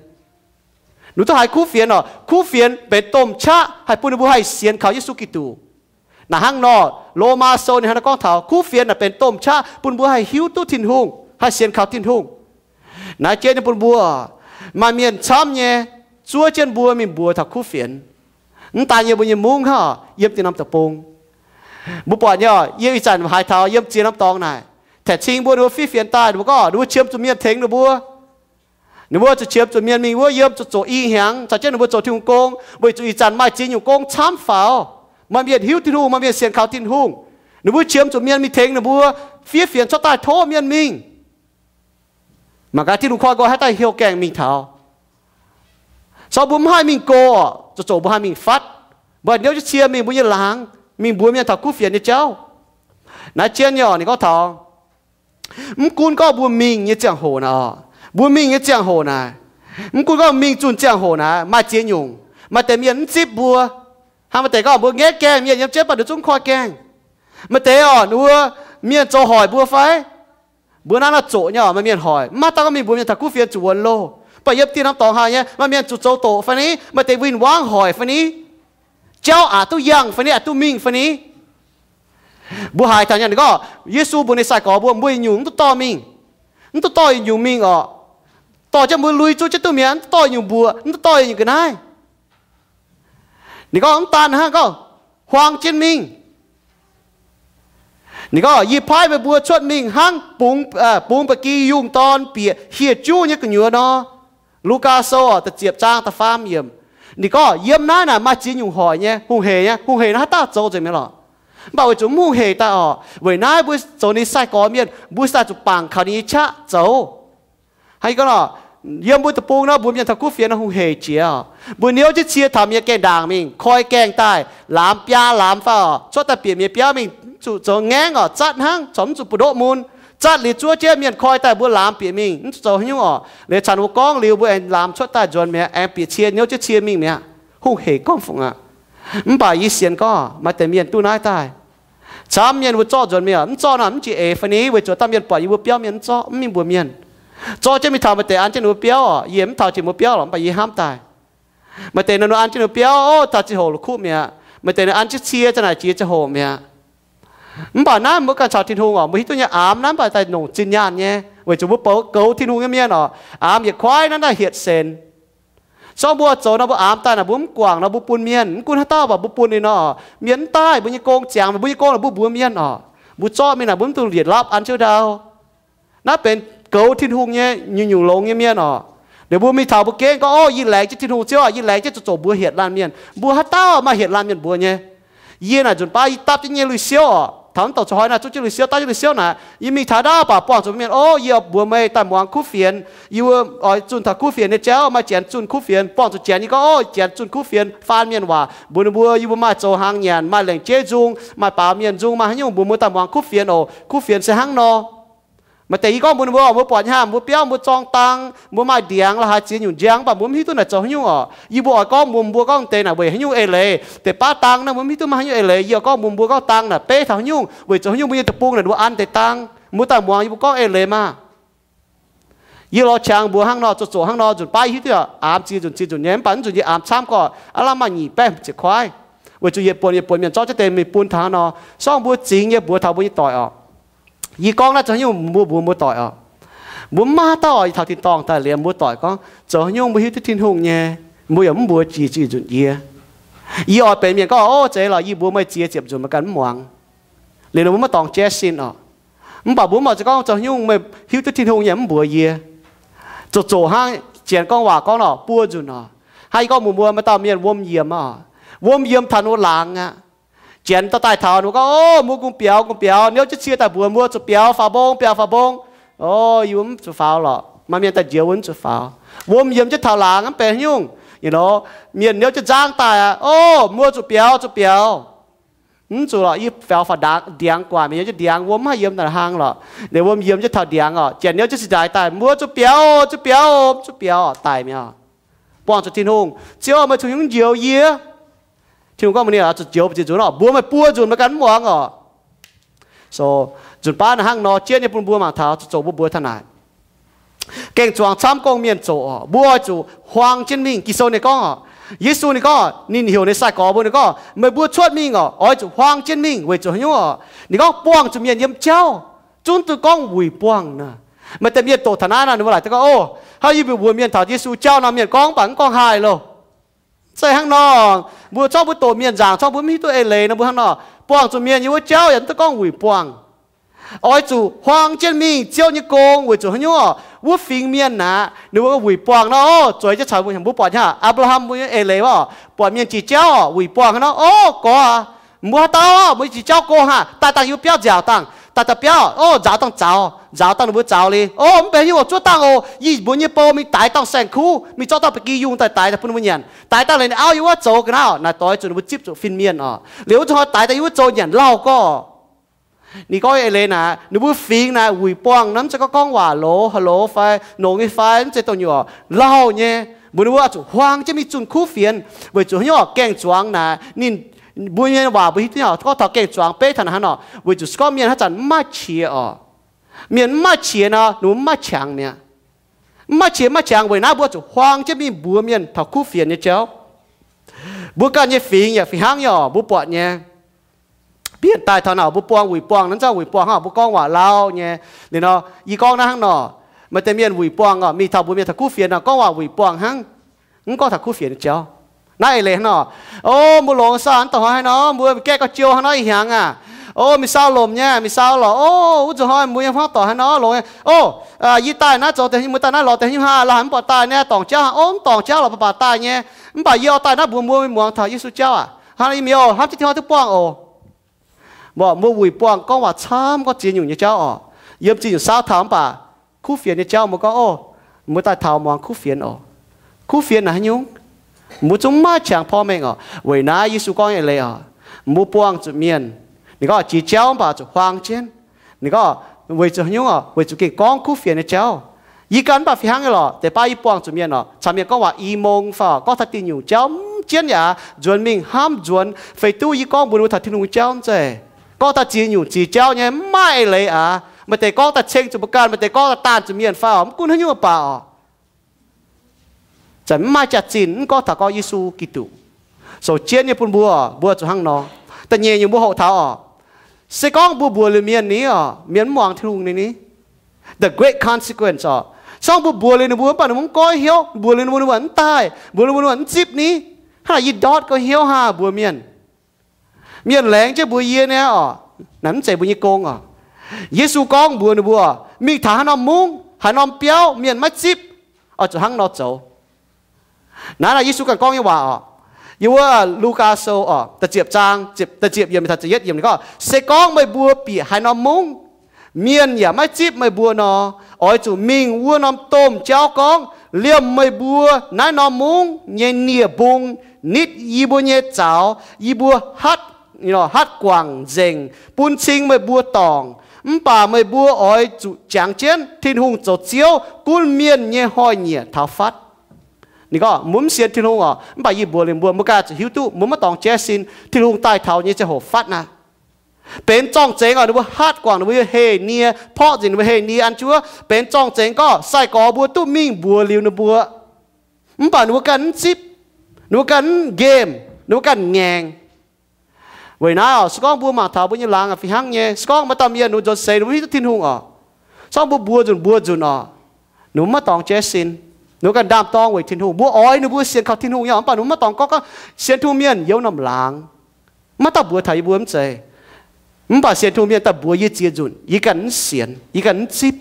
Ninh mbuo duqv haiz kuv fienx oc. Kuv fienx benx domh qaqv haih bun ninh mbuo haih sienx kaux Yesu Giduc. Naaic hnangv nor, Lomaa Sou ninh hnangv naaiv gorngv taux kuv fienx naaic benx domh qaqv bun mbuo haih hiuv duqv Tin-Hungh, haih sienx kaux Tin-Hungh. Naaiv jienv nyei bun mbuo, maaih mienh camv nyei zuov jienv mbuo mingh mbuox taux kuv fienx. Mv daan yiem mbuo nyei mungv hnangv, yiem dieh norm deic-bung. Mbuo buatc nyei oc, yie ih zanc haiz taux yiem ziex norm dorngx naaic, taeqv cing mbuo ninh mbuo fiev fienx daaih, ninh mbuo gorngv ninh mbuo qiemx zuqc mienh tengx ninh mbuo. Ninh mbuo zuqc qiemx zuqc mienh mingh wuov yiem zuqc zoqc i hnyangx caux jienv ninh mbuo zoux Tin-Hungh gong, weic zuqc ih zanc maaih ziex nyungc gong camv faaux. Maaih mienh hiuv Tin-Hungh, maaih mienh sienx kaux Tin-Hungh. Ninh mbuo qiemx zuqc mienh mingh tengx ninh mbuo, fiev fienx cuotv daaih tov mienh mingh. Mangc gaax Tin-Hungh koi nqoi haaix daaih heuc gaengh mingh taux. Caux mbuo mv haih mingh go, zoqc zoqc mbuo haih mingh fatv. Mbuo haih niouv jienv cie mingh mbuo nyei laangz, mingh mbuox mienh taux kuv fienx nyei jauv. Naaiv jienv nyei oc, ninh gorngv taux, mv gunv gorngv mbuo mingh nyei ziangh hoc naaic, mbuo mingh nyei ziangh hoc naaic, mv gunv gorngv mingh zunh ziangh hoc naaic, maaih ziex nyungc. Maaih deix mienh mv zipv mbuo. Hnangv maaih deix gorngv mbuo ngaengv gaengh mienh yiem jienv baac ninh zungv koi gaengh. Maaih deix oc, ninh mbuo, mienh zoux hoic mbuo fai? Mbuo naaiv nor zoqc nyei oc, maaih mienh hoic, mv maaih dauh gorngv mingh mbuox mienh taux kuv fienx zuqc wuonx loh. Mv baac yiem dieh norm dorngx haic nyei, maaih mienh zuqc zoux doqc fai ni, maaih deix win-wangv hoic fai ni, jauv aqc duqv yangh fai ni, aqc duqv mingh fai ni. Mbuo haiz taux nyei, ninh gorngv Yesu mbuox ninh sai-gorx mbuo, mbuo yietc nyungc mv duqv dorh mingh, mv duqv dorh yietc nyungc mingh oc. Dorh jienv mbuo lui zuqv jienv duqv mi'aqv, mv duqv dorh yietc nyungc mbuoqc, mv duqv dorh yietc nyungc ga'naaiv. Ninh gorngv mv daan hnangv, gorngv huaang jienv mingh. Ninh gorngv, yie paaiv meih mbuo cuotv mingh hnangv bungx, bungx ba'gi yungh dorn bieqc hieh juv nyei gu'nyuoz nor. Lugaa Sou da'ziepc zaang da'faam yiemc. Ninh gorngv yiem naaiv naaic maaih ziex nyungc hoic nyei, hungh heic nyei. Hungh heic naaiv haaix dauh zoux nzengc mi'aqv lorqc. Mv baac weic zuqc mv hungh heic daaih oc, weic naaiv mbuo zoux ninh sai-gorx mienh, mbuo sai zuqc bangc kaux ninh nyei qaqv zoux. Hnangv gorngv nor, yiem mbuo deic-bung nor mbuox mienh taux kuv fienx nor hungh heic jiex oc. Mbuo niouv jienv cie taux mienh gaengh ndaangc mingh, koi gaengh daaih, laamz biaa laamz fai oc, cuotv daaih bieqc mienh biauv mingh, zuqc zoux ngaengv oc, zatv hnangv, corc mv zuqc mbu'ndoqv mun. Zatv liuz zuov jienv mienh koi daaih mbuo laamz bieqc mingh, mv zuqc zoux haaix nyungc oc. Liuz caux ninh mbuo gorngv liuz mbuo aengx laamz cuotv daaih nzuonx mi'aqv, aengx bieqc cie, niouv jienv cie mingh mi'aqv. Hungh heic gorngv fungc aqv. Mv baac yie sienx gorngv maaih deix mienh duqv naaiv daaih. Camv mienh mbuo zorqv nzuonx mingh, mv zorqv nor mv jiex eix fai ni, weic zuqc dauh mienh buatc yie mbuo biauv mienh mv zorqv, mv mingh mbuox mienh. Zorqv jienv mingh taux maaih deix an jienv ninh mbuo biauv oc, yie mv taux jiex mbuo biauv lorqc, mv baac yie hnamv daaih. Maaih deix ninh mbuo an jienv ninh mbuo biauv, ov, taux ziangh hoc la'kuqv mi'aqv. Maaih deix ninh an jienv cie ziang naaic jiex ziangh hoc mi'aqv. Mv baac naaiv mbuo ganh caux Tin-Hungh oc, mbuo hiuv duqv nyei aamx naaiv mv baac daaih nongc zinh nyaanh nyei, weic zuqc mbuo boux goux Tin-Hungh nyei mienh oc, aamx yietc kuaaiv naaiv daaih hietc senx. Sorng mbuo zoux nor mbuo aamx daaih naaic mbuo mv guangc nor mbuo bun mienh, mv gunv haaix dauh mv baac mbuo bun ninh nor, mienh mv daaih mbuo nyei gong ziangx, mbuo nyei gong naaic mbuo mbuox mienh oc. Mbuo zorqv mingh naaic mbuo mv dungx lietc lapv an jienv ndau. Naaiv benx goux Tin-Hungh nyei nyungc-nyungc longx nyei mienh oc. Liuz mbuo mingh taux mbuo gengh gorngv, ov, yie laengz jienv Tin-Hungh Ziouv aac, yie laengz jienv zuqc zoqc mbuox hietc laanh mienh. Mbuo haaix dauh maaih hietc laanh mienh mbuox nyei? Yie naaic nzunc baav yie dapv jienv nyei lui-siouv oc, taux mv douc zoux hnoi naaic zuqv jienv lui-siouv, dapv jienv lui-siouv naaic, yie mingh taux ndau baac buangh zuqc mienh, ov, yie mbuox meih daaih muangx kuv fienx, yie oix zunh taux kuv fienx nyei jauv, maaih janx zunh kuv fienx, buangh zuqc janx, yie gorngv, ov, janx zunh kuv fienx, faan mienh waac mbuox ninh mbuo, yie mbuo maaih zoux hnaangx nyanc, maaih lengc jeiv nzung, maaih baaux mienh nzung, maaih haaix nyungc mbuox mbuo daaih muangx kuv fienx oc. Kuv fienx se hnangv nor. Maaih deix yie gorngv mbuox ninh mbuo, mbuo buatc nyei hnangv, mbuo biauv mbuo zorng dang, mbuo maaih ndiangx la'haaix ziex nyungc njang, mv baac mbuo mv hiuv duqv naaic zoux haaix nyungc oc. Yie mbuo oix gorngv mbuox mbuo gorngv deix naaic weic haaix nyungc eix leiz. Deix baav dang naaiv mbuo mv hiuv duqv maaih haaix nyungc eix leiz. Yie oix gorngv mbuox mbuo gorngv dang naaic beiv taux haaix nyungc, weic zuqc haaix nyungc mbuo nyei deic-bung naaic ninh mbuo an deix dang. Mbuo daaih muangx yie mbuo gorngv eix leiz maah. Yie lorz qangx mbuox hnangv nor, zoux zoqc hnangv nor, nzunc baav hiuv duqv aamx ziex nzunc, ziex nzunc nyei, mv baac mv nzunc yie aamx camv gorqv aav lamh maaih nyic baeqv ziepc kuaaiv, weic zuqc yietc buonc yietc buonc mienh zorqv jienv deix mingh bun taux hnangv nor. Sorng mbuo zingx nyei mbuox taux mbuo nyei doic oc. Yie gorngv naaiv zoux haaix nyungc mbuo mbuox mbuo doic oc. Mbuo mv maaih dauh oix taux tin-dorngh daaih liemh mbuo doic gorngv, zoux haaix nyungc mbuo hiuv duqv Tin-Hungh nyei, mbuo yaac mv mbuox jiex ziex nzunc yie. Yie oix benx mienh gorngv, ov, zeiz lorqc, yie mbuox meih ziex ziepc nzunc meih ganh mv muangx. Liuz ninh mbuo maiv dorngx jaiv sin oc. Mv baac mbuo mv oix zuqc gorngv zoux haaix nyungc meih hiuv duqv Tin-Hungh nyei mv mbuox yie. Zoqc zoqc hnangv Janx gorngv waac gorngv nor, buo nzunc oc. Hnangv yie gorngv mbuox mbuo maaih dauh mienh wuom yiemx oc. Wuom yiemx taux ninh mbuo laangz aqv. Janx dorh daaih taux ninh mbuo gorngv, ov, mbuo kungx biaux, kungx biaux, niouv jienv cie daaih mbuox mbuo zuqc biaux faaux mbong, biaux faaux mbong. Ov, yie mbuo mv zuqc faaux lorqc. Maaih mienh daaih njoux mbuo mv zuqc faaux. Wuom yiemx jienv taux laangz mv benx haaix nyungc, you know, mienh niouv jienv nzangv daaih aqv, ov, mbuo zuqc biaux, zuqc biaux. Mv zuqc lorqc, yie faaux faaux ndiangx guaax, mienh niouv jienv ndiangx, wuom mv haih yiem naaic hlang lorqc. Ninh wuom yiemx jienv taux ndiangx oc, Janx niouv jienv cingx ndaix daaih, mbuo zuqc biaux, zuqc biaux, mv zuqc biaux, daic mi'aqv. Buangh zuqc Tin-Hungh, Ziouv, meih zuqc haaix nyungc njoux yie? Tin-Hungh gorngv mbuox ninh, zuqc njoux ziex nzunc oc, mbuox meih buo nzunc meih ganh mv muangx oc. So, nzunc baav naaiv hnangv nor, jienv nyei bun mbuo mangc taux zoqc zoqc mbuo mbuox taux naaic. Gaeng-zuangx camv gong mienh zoqc oc, mbuo oix zuqc huaang jienv mingh. Ging-Sou ninh gorngv oc, Yesu ninh gorngv, ninh heuc ninh sai-gorx mbuo ninh gorngv, meih mbuo cuotv mingh oc, oix zuqc huaang jienv mingh. Weic zuqc haaix nyungc oc? Ninh gorngv buangh zuqc mienh yiem jauv, zungv duqv gorngv wuic buangh nor. Maaih deix mienh doqc taux naaiv nor, ninh mbuo laaic deix gorngv, ov, hnangv yie mbuo mbuox mienh taux Yesu jauv nor, mienh gorngv mv baac mv gorngv haaix loh. Zeiz hnangv nor, mbuo zorqv mbuo doqc mienh nzaangc, zorqv mbuo mv hiuv duqv eix leiz nor, mbuo hnangv nor, buangh zuqc mienh yiem wuov jauv yaac mv duqv gorngv wuic buangh. Oix zuqc huaang jienv mingh Ziouv nyei gong. Weic zuqc haaix nyungc oc? Wuov fingx mienh aqv, ninh mbuo wuic buangh nor, ov, zueiz jienv caux mbuo buatc nyei aqv. Apc^laa^ham mbuo nyei eix leiz oc, buatc mienh jiex jauv oc, wuic buangh hnangv nor, ov, gorx aac, mbuo haaix dauh oc, mbuo jiex jauv go hnangv, daaih dangh yie mbuo biauv nziaauc dangh, daaih daaih biauv, ov, nzaaux dangh zaux, nzaaux dangh ninh mbuo zaux liuz, ov, mv benx haaix nyungc oc, zuov dangh oc, yie mbuo nyei bou mingh daix dauh saeng-kuv, mingh zorqv dauh ba'gi yungh daaih daix daaih bun ninh mbuo nyanc. Daix dangh liuz ninh auv yiem wuov zoux ga'naaiv oc, naaic doix zuqc ninh mbuo zipv zuqc fin-mienh oc. Liuz wuov nzunc hnoi daix daaih yiem wuov zoux nyanc lauh gorx. Ninh gorngv eix leiz naaic, ninh mbuo fingx naaic wuic buangh nor, mv zeiz gorngv gorngv waac loz, ha'loz fai nongx nyei fai mv zeiz dongh nyuoqc, lauh nyei. Mbuox ninh mbuo oix zuqc huaang jienv mingh zunh kuv fienx, weic zuqc haaix nyungc oc? Gaeng-zuangx naaic ninh, mbuo nyei waac mbuo hiuv duqv gorngv taux gaeng-zuangx beiv taux naaic hnangv nor, weic zuqc se gorngv mienh haaix zanc mv maaih qiex oc, mienh mv maaih qiex nor, ninh mbuo mv maaih qangx mi'aqv. Mv maaih qiex mv maaih qangx, weic naaiv mbuo zuqc huaang jienv mingh mbuox mienh taux kuv fienx nyei jauv. Mbuo ganh nyei fingx yaac fih hnangv nyei oc, mbuo buatc nyei. Bienh daaih taux naaic mbuo buangh wuic buangh, naaiv zanc wuic buangh hnangv, mbuo gorngv waac lauh nyei. Liuz nor, yie gorngv naaiv hnangv nor, maaih deix mienh wuic buangh oc, mingh taux mbuox mienh taux kuv fienx nor, gorngv waac wuic buangh hnangv, mv gorngv taux kuv fienx nyei jauv. Naaiv eix leiz hnangv nor, o, mbuo longx saah, mv dongh hnoi haaix nor, mbuo gaeqv gauh jiou hnangv nor ih hnyangx aac. O, mingh sau lomc nyei, mingh sau lorqc. O, wuov nzunc hnoi mbuo nyei hmuangv doic haaix nor longx nyei. O, yie daaih naaiv zoux deix, mbuo daaih naaiv lorz deix haaix, la'haiz mv buatc daaih nyei, dorngc jauv hnangv. O, mv dorngc jauv lorqc, baac baac daaih nyei. Mv baac yie oix daaih naaiv mbuox mbuo mingh muangx taux Yesu jauv aac. Hnangv naaiv yie mingh oc, hnamv jienv Tin-Hungh duqv buangh oc. Mbuo, mbuo wuic buangh gorngv waac camv, gorngv ziex nyungc nyei jauv oc. Yiem ziex nyungc saauv taux mv baac kuv fienx nyei jauv mbuo gorngv, o, mbuo daaih taux muangx kuv fienx oc. Kuv fienx naaic haaix nyungc? Mbuo zungv maiv qangx porv mengh oc. Weic naaiv Yesu gorngv eix leiz oc, mbuo buangh zuqc mienh, ninh gorngv jiex jauv mv baac zuqc huaang jienv. Ninh gorngv weic zuqc haaix nyungc oc? Weic zuqc gengh gorngv kuv fienx nyei jauv. Yie ganh mv baac fih hnangv nyei lorqc, deix baav yie buangh zuqc mienh oc, caux mienh gorngv waac i mong fai gorngv taux diuh nyungc jauv mv jienv yaac nzuonx mingh hnamv nzuonx feix duqv yie gorngv mbuox ninh mbuo taux Tin-Hungh nyei jauv mv zeiz. Gorngv taux ziex nyungc ziex jauv nyei mv maaih eix leiz aac. Maaih deix gorngv daaih ceng zuqc mbuo ganh, maaih deix gorngv daaih daanh zuqc mienh fai oc, mv gunv haaix nyungc baac oc. Zanc mv maaih jaax-zinh mv gorngv taux gorngv Yesu Giduc. Sou jienv nyei bun mbuo, mbuo zuqc hnangv nor. Da'nyeic nyungc mbuo hoqc taux oc, se gorngv mbuo mbuox liuz mienh ni oc, mienh mv muangx Tin-Hungh ninh ni, the great consequence oc. Se gorngv mbuo mbuox liuz ninh mbuo mv baac ninh mbuo mv goiv hnyouv, mbuox liuz ninh mbuo ninh mbuo mv daaih, mbuox liuz ninh mbuo ninh mbuo mv zipv ni, hnangv naaic yie ndortv gauh hnyouv haa mbuox mienh. Mienh laengz jienv mbuox yie niaa oc, naaic mv zeiz mbuo nyei gong oc. Yesu gorngv mbuox ninh mbuo, mingh taux haaix norm mungv, haaix norm biauv mienh maiv zipv, oix zuqc hnangv nor zoux. Naaiv naaic Yesu ganh gorngv nyei waac oc. Yiem wuov Lugaa Sou oc, da'ziepc zaang, da'ziepc yiemc taux da'yietv yiemc ninh gorngv, se gorngv meih mbuo bieqc haaix norm mungv, mienh yaac maiv zipv meih mbuo nor, oix zuqc mingh wuov norm domh jauv gorngv, liemh meih mbuo naaiv norm mungv nyei nie-mbung nitv yie mbuo nyei zaux, yie mbuo hatv, hatv guangc nzengc bun cing meih mbuo dorngc. Mv baac meih mbuo oix zuqc jangx jienv Tin-Hungh zoux Ziouv gunv mienh nyei hnoi-nyieqc taux fatv. Ninh gorngv mbuo mv sienx Tin-Hungh oc, mv baac yie mbuox liuz mbuo, mbuo ganh zuqc hiuv duqv mbuo maiv dorngx jaiv sin, Tin-Hungh daaih taux nyei ziangh hoc fatv naaic. Benx zorng-zengx oc, ninh mbuo hatv guangc ninh mbuo nyei heh nie, porv nzengc ninh mbuo heh nie an juov. Benx zorng-zengx gorngv sai-gorx mbuo duqv mingh mbuox liuz ninh mbuo, mv baac ninh mbuo ganh mv zipv, ninh mbuo ganh mv nqemh, ninh mbuo ganh ngaengc. Weic naaiv oc, se gorngv mbuo mangc taux mbuo nyei laangz fih hnangv nyei, se gorngv maaih dauh mienh ninh mbuo nzuonx seix ninh mbuo mv hiuv duqv Tin-Hungh oc, se gorngv mbuo mbuox nzunc mbuox nzunc oc, ninh mbuo maiv dorngx jaiv sin. Ninh mbuo ganh ndaam-dorng weic Tin-Hungh. Mbuo oix ninh mbuo sienx kaux Tin-Hungh nyei oc, mv baac ninh mbuo maiv dorngx gorngv, gorngv sienx Tin-Hungh mienh yiem norm laangz. Maiv dauh mbuox taux yie mbuo mv zeiz. Mv baac sienx Tin-Hungh mienh daaih mbuox yie ziex nzunc, yie ganh mv sienx, yie ganh mv zipv.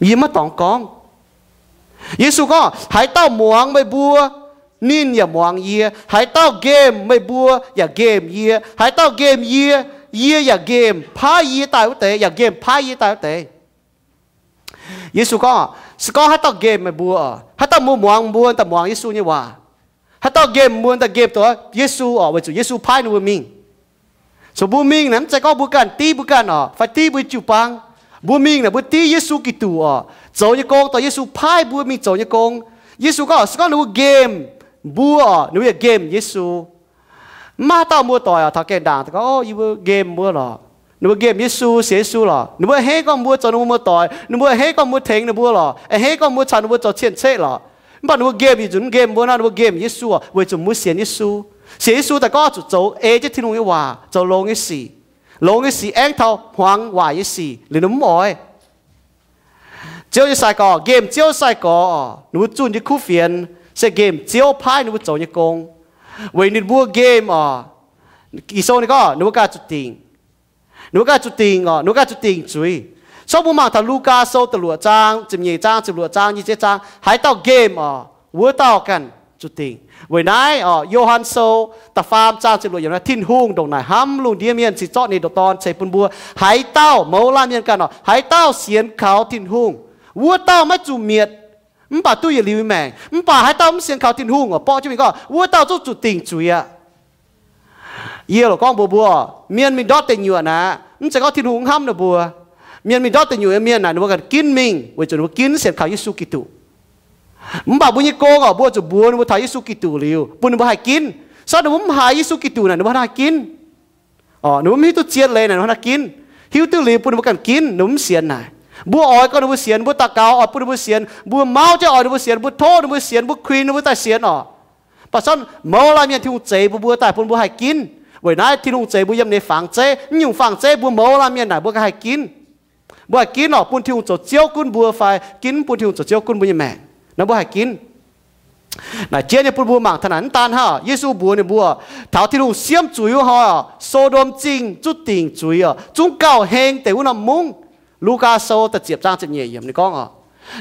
Yie maiv dorngx gorngv. Yesu gorngv, haaix dauh muangx meih mbuo, ninh yaac muangx yie. Haaix dauh nqemh meih mbuo yaac nqemh yie. Haaix dauh nqemh yie, yie yaac nqemh paaiv yie daaih wuov deix, yaac nqemh paaiv yie daaih wuov deix. Yesu gorngv, se gorngv haaix dauh nqemh meih mbuo, haaix dauh mbuo muangx mbuo daaih muangx Yesu nyei waac. Haaix dauh nqemh mbuo daaih nqemh dongh Yesu oc, weic zuqc Yesu paaiv ninh mbuo mingh. So mbuo mingh naaic mv zeiz gorngv mbuo ganh div mbuo ganh oc, fai div mbuo jiu-baang. Mbuo mingh naaic mbuo div Yesu Giduc oc, zoux nyei gong, dongh Yesu paaiv mbuo mingh zoux nyei gong. Yesu gorngv, se gorngv ninh mbuo nqemh mbuo oc, ninh mbuo yaac nqemh Yesu. Mv maaih dauh muoz-doic oc, taux gaengh ndaangc gorngv, o, yie mbuo nqemh mbuo lorqc, ninh mbuo nqemh Yesu, sienx Yesu lorqc. Ninh mbuo a'hneiv gorngv mbuo zoux ninh mbuo muoz-doic, ninh mbuo a'hneiv gorngv mbuo tengx ninh mbuo lorqc, a'hneiv gorngv mbuo caux ninh mbuo zoux cien-ceqv lorqc. Mv baac ninh mbuo nqemh yietc nzunc mv nqemh mbuo nor, ninh mbuo nqemh Yesu oc, weic zuqc mbuo sienx Yesu. Sienx Yesu daaih gorngv zuqc zoux ei jienv Tin-Hungh nyei waac, zoux longx nyei sic. Longx nyei sic aengx taux hmuangx waaic nyei sic liuz ninh mv oix. Ziouv nyei sai-gorx, nqemh Ziouv sai-gorx oc, ninh mbuo zunh nyei kuv fienx se nqemh Ziouv paaiv ninh mbuo zoux nyei gong. Weic ninh mbuo nqemh oc, Ging-Sou ninh gorngv ninh mbuo ganh zuqc dingc. Ninh mbuo ganh zuqc dingc oc, ninh mbuo ganh zuqc dingc zuiz. So mbuo mangc taux Lugaa Sou da'luoqc zaang, ziepc nyeic zaang, ziepc luoqc zaang, nyic ziepc zaang, haaix dauh nqemh oc, wuov dauh ganh zuqc dingc. Weic naaiv oc, Yo^han Sou da'faam zaang ziepc luoqc yiemc, Tin-Hungh ndongc naaic hnamv lungh ndiev mienh cingx zorqv ninh nyei ndoqc Dorn ceix bun mbuo. Haaix dauh, mouz laanh mienh ganh oc, haaix dauh sienx kaux Tin-Hungh, wuov dauh maiv zuqc mietc, mv baac duqv yietc liuz nyei maengc. Mv baac haaix dauh mv sienx kaux Tin-Hungh oc, borqv jienv mingh gorngv, wuov dauh zungv zuqc dingc zuiz aqv. Yie loc gorngv mbuox mbuo, mienh mingh ndortv deic nyuoqc naaic, mv zeiz gorngv Tin-Hungh mv hnamv ninh mbuo. Mienh mingh ndortv deic nyuoqc nyei mienh naaic, ninh mbuo ganh ginv mingh weic zuqc ninh mbuo ginv sienx kaux Yesu Giduc. Mv baac mbuo nyei gong oc, mbuo zuqc mbuox ninh mbuo taux Yesu Giduc liuz, bun ninh mbuo haih ginv. So ninh mbuo mv haiz Yesu Giduc naaic, ninh mbuo haih ginv? Oc, ninh mbuo mv hiuv duqv zien leiz naaic, ninh mbuo haih ginv? Hiuv duqv liuz bun ninh mbuo ganh ginv, ninh mbuo mv sienx naaic. Mbuo oix gorngv ninh mbuo sienx, mbuo daux gaux oix bun ninh mbuo sienx, mbuo mauv jienv oix ninh mbuo sienx, mbuo tov ninh mbuo sienx, mbuo kuinx ninh mbuo daaih sienx oc. Mv baac so mouz laanh mienh Tin-Hungh zeix bun mbuo daaih bun mbuo haih ginv. Weic naaiv Tin-Hungh zeix mbuo yiem ninh nyei fangx zeiv. Naaiv nyungc fangx zeiv mbuo mouz laanh mienh naaic mbuo ganh haih ginv. Mbuo haih ginv oc, bun Tin-Hungh zoux Ziouv gunv mbuo fai ginv mv bun Tin-Hungh zoux Ziouv gunv mbuo nyei maengc. Naaiv mbuo haih ginv. Naaic jienv nyei bun mbuo mangc taux naaic, mv daan hnangv, Yesu mbuox ninh mbuo, taux Tin-Hungh siemv zuiz wuov hnoi oc, So^ndom Zingh zuqc dingc zuiz oc, zungv gauh heng deix wuov norm mungv. Lugaa Sou da'ziepc zaang ziepc nyeic yiemc ninh gorngv oc,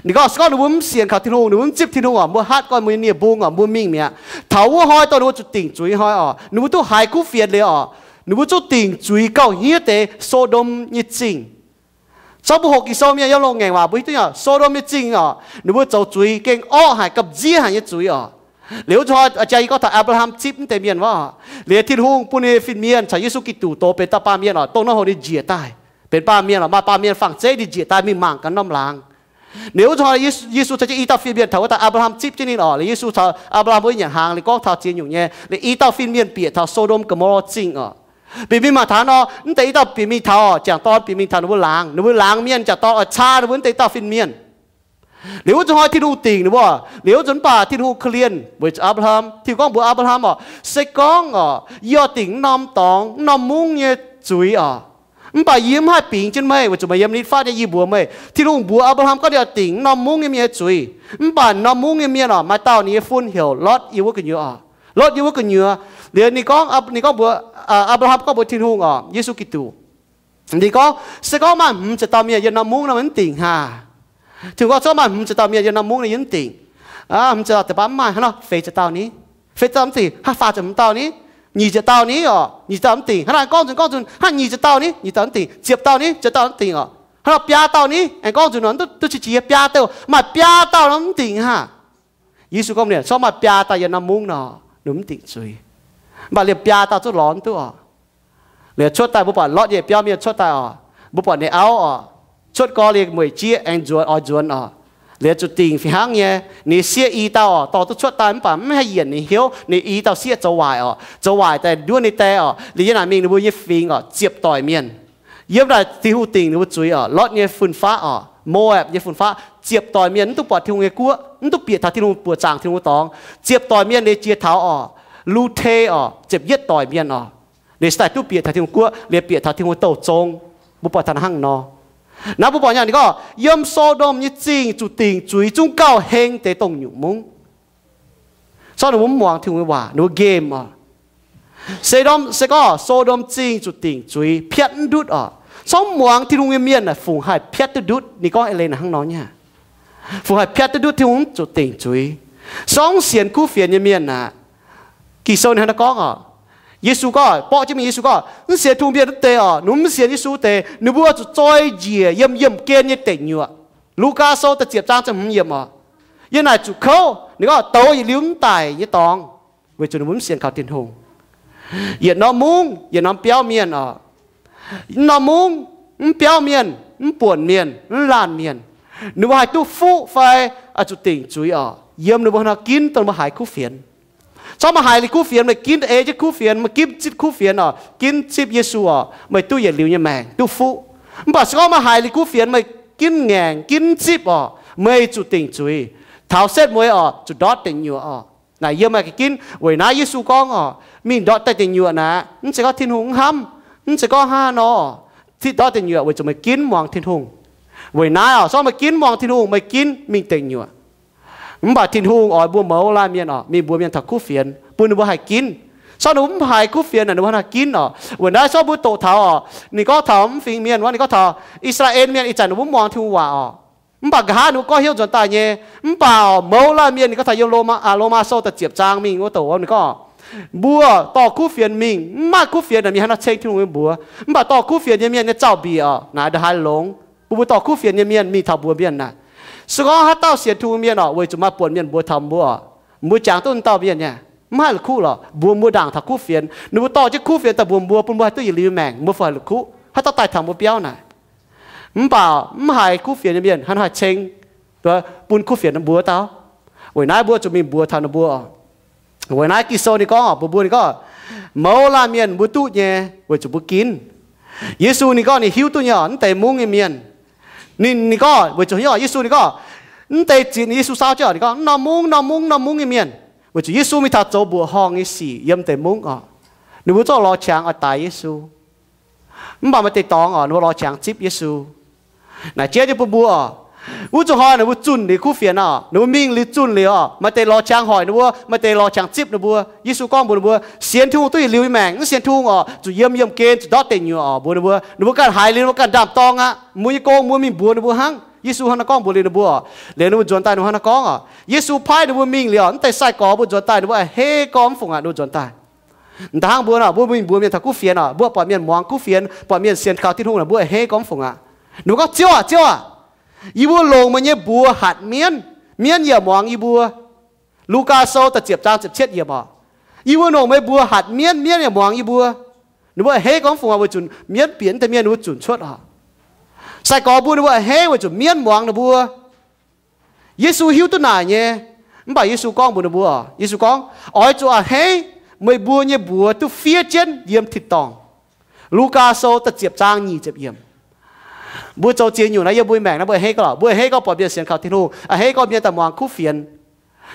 ninh gorngv se gorngv ninh mbuo mv sienx kaux Tin-Hungh, ninh mbuo mv zipv Tin-Hungh oc, mbuo hatv gorn mbuo nyei nie-mbung oc, mbuo mingh mi'aqv. Taux wuov hnoi dongh ninh mbuo zuqc dingc zuiz hnoi oc, ninh mbuo duqv haiz kuv fienx liuz oc, ninh mbuo zungv dingc zuiz gauh hniev deix So^ndom nyei zingh. Zorqv mbuo hoqc Ging-Sou mienh yiem loz-ngaengc waac mbuo hiuv duqv nyei oc, So^ndom nyei zingh oc, ninh mbuo zoux zuiz gengh orqv haic, gamh nziev haic nyei zuiz oc. Liuz wuov hnoi jaa yie gorngv taux Apc^laa^ham zipv mv deix mienh wuov, liuz Tin-Hungh bun ninh fin-mienh caux Yesu Giduc doz benx dauh baamh mienh oc, dongh norm hoc ninh njiec daaih benx baamh mienh oc, maaih baamh mienh fangx zeiv ninh njiec daaih mingh mangc gaax norm laangz. Liuz wuov hnoi Yesu caux jienv i dauh fin-mienh taux wuov dauh Apc^laa^ham zipv jienv ninh oc, liuz Yesu caux Apc^laa^ham mbuo nyanc hnaangx, liuz gorngv taux ziex nyungc nyei, liuz i dauh fin-mienh bieqc taux So^ndom Go^mo^lo Zingh oc. Bieqc mingh mangc taux nor, mv deix i dauh bieqc mingh taux oc, jangc dorn bieqc mingh taux ninh mbuo laangz, ninh mbuo laangz mienh jangc dorn oix caa ninh mbuo mv deix i dauh fin-mienh. Liuz wuov nzunc hnoi Tin-Hungh dingc ninh mbuo, liuz wuov nzunc mv baac Tin-Hungh korv-lienh weic zuqc Apc^laa^ham. Tin-Hungh gorngv mbuox Apc^laa^ham oc, se gorngv oc, yie oix dingc norm dorngx, norm mungv nyei zuiz oc, mv baac yie mv haih bingx jienv meih weic zuqc meih yiem nitv fatv nyei. Yie mbuox meih, Tin-Hungh mbuox Apc^laa^ham gorngv ninh oix dingc norm mungv nyei mienh nyei zuiz. Mv baac norm mungv nyei mienh oc, maaih dauh ninh nyei fun heuc Lotv yiem wuov gu'nyuoz oc. Lotv yiem wuov gu'nyuoz. Liuz ninh gorngv, ninh gorngv mbuox, Apc^laa^ham gorngv mbuox Tin-Hungh oc, Yesu Giduc, ninh gorngv, se gorngv maaih hmz ziepc dauh mienh yiem norm mungv nor, mv dingc haac? Tin-Hungh gorngv, se gorngv maaih hmz ziepc dauh mienh yiem norm mungv nor, yie mv dingc. Hmz ziepc dauh deix baav mv maaih, hnangv nor feix ziepc dauh ni? Feix ziepc dauh mv dingc. Hnangv faah ziepc hmz dauh ni? Nyic ziepc dauh ni oc? Nyic ziepc dauh mv dingc. Hnangv naaiv gorngv nzunc, gorngv nzunc, hnangv nyic ziepc dauh ni? Nyic dauh mv dingc. Ziepc dauh ni? Ziepc dauh mv dingc oc. Hnangv nor biaa dauh ni? Aengx gorngv nzunc nor duqv, duqv qiex jiez biaa dauh, maaih biaa dauh nor mv dingc haac? Yesu gorngv, se gorngv maaih biaa dauh yiem norm mungv nor, ninh mv dingc zuiz. Mv baac liemh biaa dauh zungv lorz mv duqv oc. Liuz cuotv daaih mbuo buatc Lotv nyei biauv mienh cuotv daaih oc, mbuo buatc ninh auv oc, cuotv gorx liuz mueic jieqv aengx nzuonx, oix nzuonx oc. Liuz zuqc dingc fih hnangv nyei, ninh sieqv i dauh oc, dorh duqv cuotv daaih mv baac mv haih yienc ninh hnyouv, ninh i dauh sieqv zoux waaic oc, zoux waaic daaih nduov ninh die oc. Liuz yiem naaic mingh ninh mbuo nyei fingx oc, ziepc doic mienh. Yiem naaic Tin-Hungh dingc ninh mbuo zuiz oc, Lotv nyei fun-faqv oc, Moapc nyei fun-faqv, ziepc doic mienh mv duqv buatc Tin-Hungh nyei guoqv, mv duqv bieqc taux Tin-Hungh buoqc zaangc Tin-Hungh dorngx. Ziepc doic mienh liuz jiex taux oc, Lu^te oc, ziepc yietv doic mienh oc, ninh se daaih duqv bieqc taux Tin-Hungh guoqv, liuz bieqc taux Tin-Hungh douh zong. Mbuo buatc taux hnangv nor. Naaiv mbuo buatc nyei ninh gorngv yiem So^ndom nyei zingh zuqc dingc zuiz zungv gauh heng deix dongh nyungc mungv. Corc ninh mbuo mv muangx Tin-Hungh nyei waac, ninh mbuo nqemh oc. Se gorngv So^ndom zingh zuqc dingc zuiz piatv mv ndutv oc, corc mv muangx Tin-Hungh nyei mienh aah, fungc haih piatv duqv ndutv? Ninh gorngv eix leiz naaic hnangv nor nyei. Fungc haih piatv duqv ndutv Tin-Hungh zuqc dingc zuiz? Corc mv sienx kuv fienx nyei mienh aah, Ging-Sou ninh hnangv naaiv gorngv oc. Yesu gorngv, borqv jienv mingh Yesu gorngv, mv sienx Tin-Hungh mienh wuov deix oc, ninh mbuo mv sienx Yesu deix, ninh mbuo zuqc zoi njiec yiem yiemh gen nyei deic nyuoqc. Lugaa Sou da'ziepc zaang ziepc hmz yiemc oc. Yiem naaic zuqc kouv, ninh gorngv douz yietc liuz mv daic nyei dorngx, weic zuqc ninh mbuo mv sienx kaux Tin-Hungh. Yietc norm mungv, yietc norm biauv mienh oc, mv norm mungv, mv biauv mienh, mv buonc mienh, mv laanh mienh, ninh mbuo haih duqv fuqv fai zuqc dingc zuiz oc, yiem ninh mbuo haaix nor ginv dongh ninh mbuo haiz kuv fienx. Corc meih haiz liuz kuv fienx, meih ginv ei jienv kuv fienx, meih ginv zipv kuv fienx oc, ginv zipv Yesu oc, meih duqv yietc liuz nyei maengc, duqv fuqv. Mv baac se gorngv meih haiz liuz kuv fienx, meih ginv ngaengc, ginv zipv oc, meih zuqc dingc zuiz, taux setv mueiz oc, zuqc ndortv deic nyuoqc oc. Naaic yiem meih ga'ginv. Weic naaiv Yesu gorngv oc, mingh ndortv daaih deic nyuoqc naaic, mv zeiz gorngv Tin-Hungh mv hnamv, mv zeiz gorngv hnangv nor, zipv ndortv deic nyuoqc weic zuqc meih ginv muangx Tin-Hungh. Weic naaiv oc, se gorngv meih ginv muangx Tin-Hungh, meih ginv mingh deic nyuoqc. Mv baac Tin-Hungh oix mbuo mouz laanh mienh oc, mingh mbuox mienh taux kuv fienx, bun ninh mbuo haih ginv. Se gorngv ninh mbuo mv haiz kuv fienx naaic, ninh mbuo haaix nor ginv oc? Weic naaiv se gorngv mbuo doqc taux oc, ninh gorngv taux mv fingx mienh wuov, ninh gorngv taux I^saa^laa^en Mienh ih zanc ninh mbuo mv muangx Tin-Hungh waac oc. Mv baac nqa'haav ninh mbuo gorngv hnyouv nzuonx daaih nyei. Mv baac mouz laanh mienh, ninh gorngv taux yiem Lomaa, Lomaa Sou da'ziepc zaang mingh wuov douc, ninh gorngv, mbuo dorh kuv fienx mingh, mv maaih kuv fienx naaic mingh haaix nor ceng Tin-Hungh nyei mbuox. Mv baac dorh kuv fienx nyei mienh nyei zaux-mbiec oc, naaic ndongc haaix longx? Bun mbuo dorh kuv fienx nyei mienh mingh taux mbuox mienh naaic. Se gorngv haaix dauh sienx Tin-Hungh mienh oc, weic zuqc maaih buonc mienh mbuox taux mbuo oc, mbuo jangx duqv dauh mienh nyei, mv haih la'kuqv lorqc. Mbuox mbuo ndaangc taux kuv fienx, ninh mbuo dorh jienv kuv fienx daaih mbuox mbuo, bun mbuo haih duqv yietc liuz maengc, mbuo fih haih la'kuqv haaix dauh daaih taux mbuo biauv naaic. Mv baac mv haiz kuv fienx nyei mienh haaix nor haih ceng bun kuv fienx mbuox dauh? Weic naaiv mbuo zuqc mingh mbuox taux ninh mbuo. Weic naaiv Ging-Sou ninh gorngv oc, mbuox mbuo ninh gorngv, mouz laanh mienh mbuo duqv nyei weic zuqc mbuo ginv. Yesu ninh gorngv ninh hiuv duqv nyei oc, mv deix mungv nyei mienh. Ninh, ninh gorngv weic zuqc hnyouv, Yesu ninh gorngv, mv deix ziex, Yesu saau jienv oc, ninh gorngv, mv norm mungv, norm mungv, norm mungv nyei mienh. Weic zuqc Yesu mingh taux zoux mbuoqc horngh nyei sic yiem deix mungv oc. Ninh mbuo zorqv lorz qangx oix daix Yesu. Mv baac maaih deix dorngx oc, ninh mbuo lorz qangx zipv Yesu. Naaic jiex nyei bun mbuo oc, wuov zuqc hnoi ninh mbuo zunh liuz kuv fienx oc, ninh mbuo mingh liuz zunh liuz oc, maaih deix lorz qangx hoic ninh mbuo, maaih deix lorz qangx zipv ninh mbuo. Yesu gorngv mbuox ninh mbuo, sienx Tin-Hungh duqv yietc liuz maengc, mv sienx Tin-Hungh oc, zuqc yiem yiemh gen, zuqc ndortv deic nyuoqc oc, mbuox ninh mbuo. Ninh mbuo ganh haiz liuz, ninh mbuo ganh ndaam-dorng aqv. Mbuo nyei gong mbuo mingh mbuox ninh mbuo hnangv. Yesu hnangv naaiv gorngv mbuox liuz ninh mbuo oc. Liuz ninh mbuo nzuonx daaih ninh mbuo hnangv naaiv gorngv oc, Yesu paaiv ninh mbuo mingh liuz oc, mv deix sai-gorx mbuo nzuonx daaih ninh mbuo a'hneiv gorngv mv fungc aqv, ninh mbuo nzuonx daaih. Da'hnangv mbuo nor, mbuo mingh mbuox mienh taux kuv fienx oc, mbuo buatc mienh muangx kuv fienx, buatc mienh sienx kaux Tin-Hungh nor, mbuo a'hneiv gorngv mv fungc aqv. Ninh mbuo gorngv, Ziouv aah, Ziouv aah, yie mbuo longc meih nyei mbuox hatc mienv, mienv yaac muangx yie mbuo. Lugaa Sou da'ziepc zaang ziepc cietv yiemc oc. Yie mbuo longc meih mbuox hatc mienv, mienv yaac muangx yie mbuo. Ninh mbuo a'hneiv gorngv mv fungc aqv, weic zuqc mienv bieqc mv deix mienh ninh mbuo zunc cuotv oc. Sai-gorx mbuo ninh mbuo a'hneiv weic zuqc mienv muangx ninh mbuo. Yesu hiuv duqv naaic nyei. Mv baac Yesu gorngv mbuox ninh mbuo, Yesu gorngv, oix zuqc a'hneiv meih mbuo nyei mbuox duqv fiev jienv yiem tin-dorngh. Lugaa Sou da'ziepc zaang nyic ziepc yiemc. Mbuo zoux ziex nyungc naaiv yiem mbuo nyei maengc naaiv, mbuo a'hneiv gorngv lorqc, mbuo a'hneiv gorngv buatc mienh sienx kaux Tin-Hungh, a'hneiv gorngv mienh daaih muangx kuv fienx.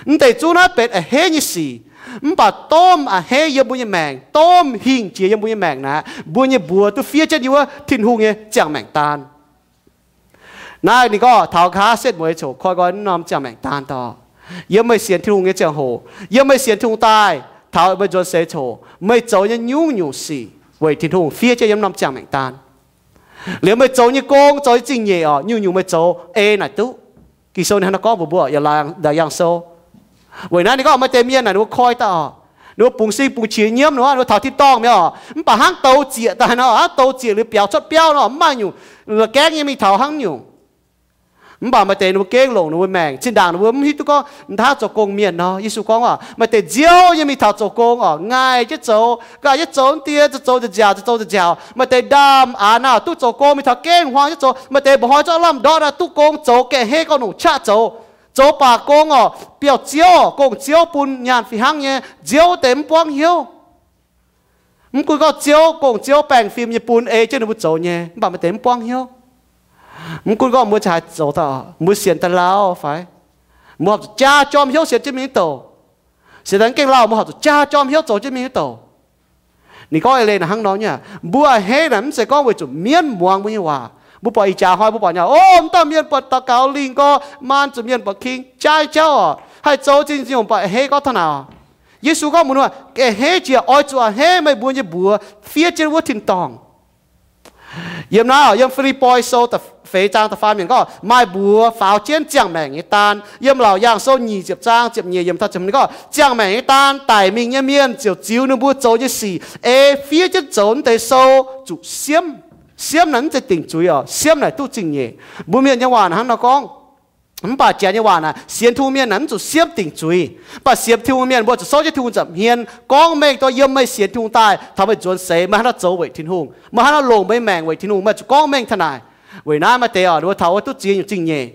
Mv deix zungv naaiv benx a'hneiv nyei sic. Mv baac domh a'hneiv yiem mbuo nyei maengc, domh hingh jiex yiem mbuo nyei maengc naaiv, mbuo nyei mbuox duqv fiev jienv yiem wuov Tin-Hungh nyei ziangh maengc daan. Naaiv ninh gorngv taux nqa'haav setv mueiz coc koi nqoi wuov norm ziangh maengc daan daaih. Yiem meih sienx Tin-Hungh nyei ziangh hoc, yiem meih sienx Tin-Hungh daaih, taux meih nzuonx seix coc, meih zoux nyei nyungc-nyungc sic weic Tin-Hungh fiev jienv yiem norm ziangh maengc daan. Liuz meih zoux nyei gong, zoux nyei zingh nyeic oc, nyungc-nyungc meih zoux ei naaic duqv. Ging-Sou ninh hnangv naaiv gorngv mbuox mbuo yiem Laauc Yaangh Sou. Weic naaiv ninh gorngv maaih deix mienh naaic ninh mbuo koi daaih oc, ninh mbuo bungx sing bungx qiex nyiemv ninh mbuo, ninh mbuo taux tin-dorngh mi'aqv oc, mv baac hnangv douz zieqc daaih nor, hnangv douz zieqc liuz biaux cuotv biauv nor, mv maaih nyungc, la'gaengv nyei mingh taux hnangv nyungc. Mv baac maaih deix ninh mbuo gengh longc ninh mbuo maengc. Zinh ndaangc ninh mbuo mv hiuv duqv gorngv hnangv zoux gong mienh nor. Yesu gorngv waac, maaih deix nziouv nyei mingh taux zoux gong oc, ngaih jienv zoux, gaax jienv zoux, mv dieh zoux zoux nziaauc, zoux zoux nziaauc. Maaih deix ndaamv-aax naaic duqv zoux gong mingh taux gengh huaang jienv zoux. Maaih deix mba'hnoi zorqv lamh ndortv naaic duqv gong zoux, ga'heiv gorngv longc qaqv zoux. Zoux baac gong oc, biauv-ziouv, gong-ziouv bun nyaanh fih hnangv nyei. Nziouv deix mv buangv hnyouv. Mv gunv gorngv ziouv, gong-ziouv baengh fim nyei bun ei jienv ninh mbuo zoux nyei, mv baac maaih deix mv buangv hnyouv. Mv gunv gorngv mbuo ziouc haih zoux daaih, mbuo sienx daaih lauh fai? Mbuo horpc zuqc jaa jorm hnyouv sienx jienv mingh wuov douc. Sienx daaih gengh lauh, mbuo horpc zuqc jaa jorm hnyouv zoux jienv mingh wuov douc. Ninh gorngv eix leiz naaic hnangv nor nyei, mbuo a'hneiv naaic mv zeiz gorngv weic zuqc mienv muangx mbuo nyei waac. Mbuo buatc ih jaax hnoi mbuo buatc nyei, o, mv dauh mienh buatc daux gaux lingh gorx, maan zuqc mienh buatc king, jaa jauv oc, haih zoux zinh nzung buatc a'hneiv gorngv taux naaic. Yesu gorngv mbuox ninh, a'hneiv jiex, oix zuqc a'hneiv meih mbuo nyei mbuox fiev jienv wuov tin-dorngh. Yiem naaiv, yiem Fi^lipv^poi Sou da'feix zaang da'faam yiemc gorngv, maaih mbuox faaux jienv ziangh maengc nyei daan. Yiem Laauc Yaangh Sou nyic ziepc zaang ziepc nyeic yiemc taux ziepc hmz gorngv, ziangh maengc nyei daan daic mingh nyei mienh ziouc ziux ninh mbuo zoux nyei sic ei fiev jienv zoux wuov deix sou zuqc siemv. Siemv naaic mv zeiz dingc zuiz oc. Siemv naaic duqv zingh nyeic. Mbuo mienh nyei waac naaic hnangv nor gorngv. Mv baac janx nyei waac naaic, sienx Tin-Hungh mienh naaic mv zuqc siemv dingc zuiz. Mv baac sienx Tin-Hungh mienh mbuo zuqc souv jienv Tin-Hungh nza'hmien gorngv mengh dongh yiem meih sienx Tin-Hungh daaih taux meih nzuonx seix meih hnangv naaiv zoux weic Tin-Hungh, meih hnangv naaiv longc meih maengc weic Tin-Hungh, meih zuqc gorngv mengh taux naaic. Weic naaiv maaih deix oc, ninh mbuo taux wuov duqv ziex nyungc zingh nyeic.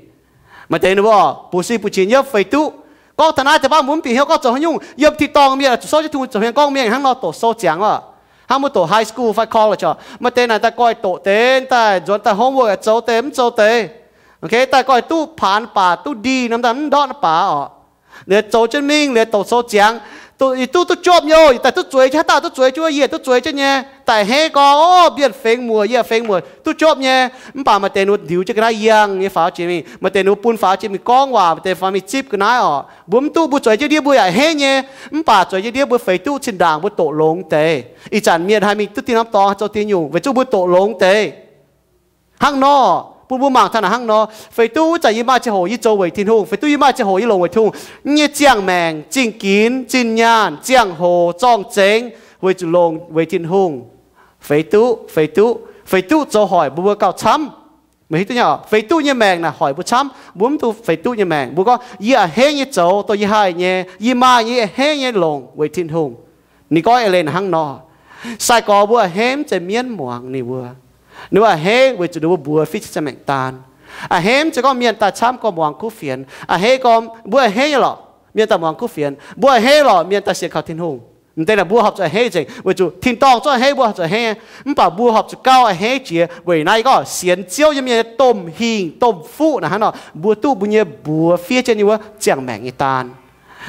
Maaih deix ninh mbuo oc, buc si buc qinx yiem feix duqv. Gorngv taux naaiv deix baav mbuo mv bieqc hnyouv gorngv zoux haaix nyungc. Yiem tin-dorngh mienh zuqc souv jienv Tin-Hungh nza'hmien gorngv mengh hnangv nor doqc sou ziangx oc. Hnangv mbuo doqc high school fai college oc, maaih deix naaic daaih goiv doqc deix, daaih nzuonx daaih homework zoux deix mv zoux deix. Daaih goiv duqv paanx baac duqv D norm daaih mv ndortv naaiv baac oc. Liuz zoux jienv mingh, liuz doqc sou ziangx, duqv, duqv jopv nyei oc, daaih duqv zueiz jienv, haaix dauh duqv zueiz jienv wuov, yie duqv zueiz jienv nyei. Daaih a'hneiv gorngv, o, mienh fengx muoc, yie fengx muoc, duqv jopv nyei. Mv baac maaih deix ninh mbuo ndiux jienv ga'naaiv yangh nyei faaux jiex mingh, maaih deix ninh mbuo bun faaux jiex mingh gorngv waac, maaih deix faaux mingh zipv ga'naaiv oc. Mbuo mv duqv, mbuo zueiz jienv ndiev mbuo yaac a'hneiv nyei. Mv baac zueiz jienv ndiev mbuo feix duqv zinh ndaangc mbuo doqc longx deix. Ih zanc mienh haih mingh duqv dinh norm dorngx haih zoux deix nyungc weic zuqc mbuo doqc longx deix. Hnangv nor, bun mbuo mangc taux naaic hnangv nor, feix duqv wuov zanc yie maaih ziangh hoc yie zoux weic Tin-Hungh, feix duqv yie maaih ziangh hoc yie longc weic Tin-Hungh. Yie nyei ziangh maengc, zingh ginx, zinh nyaanh, ziangh hoc, zorng-zengx, weic zuqc longc weic Tin-Hungh. Feix duqv, feix duqv, feix duqv zoux hoic mbuo gauh camv. Meih hiuv duqv nyei, feix duqv nyei maengc naaic hoic mbuo camv. Mbuo mv duqv feix duqv nyei maengc. Mbuo gorngv, yie a'hneiv nyei zoux dongh yie haih nyei, yie maaih nyei a'hneiv nyei longc weic Tin-Hungh. Ninh gorngv eix leiz naaic hnangv nor. Sai-gorx mbuo a'hneiv mv zeiz mienv muangx ninh mbuo. Ninh mbuo a'hneiv weic zuqc ninh mbuo mbuox fiev jienv ziangh maengc daan. A'hneiv mv zeiz gorngv mienh daaih camv gorngv muangx kuv fienx. A'hneiv gorngv mbuo a'hneiv nyei lorqc, mienh daaih muangx kuv fienx. Mbuo a'hneiv lorqc, mienh daaih sienx kaux Tin-Hungh. M'deix naaic mbuo horpc zuqc a'hneiv nzengc, weic zuqc tin-dorngh zorqv a'hneiv mbuo horpc zuqc a'hneiv. Mv baac mbuo horpc zuqc gauh a'hneiv jiex, weic naaiv gorngv sienx Ziouv nyei mienh nyei domh hingh domh fuqv naaic hnangv nor, mbuo duqv mbuo nyei mbuox fiev jienv nyei wuov ziangh maengc nyei daan.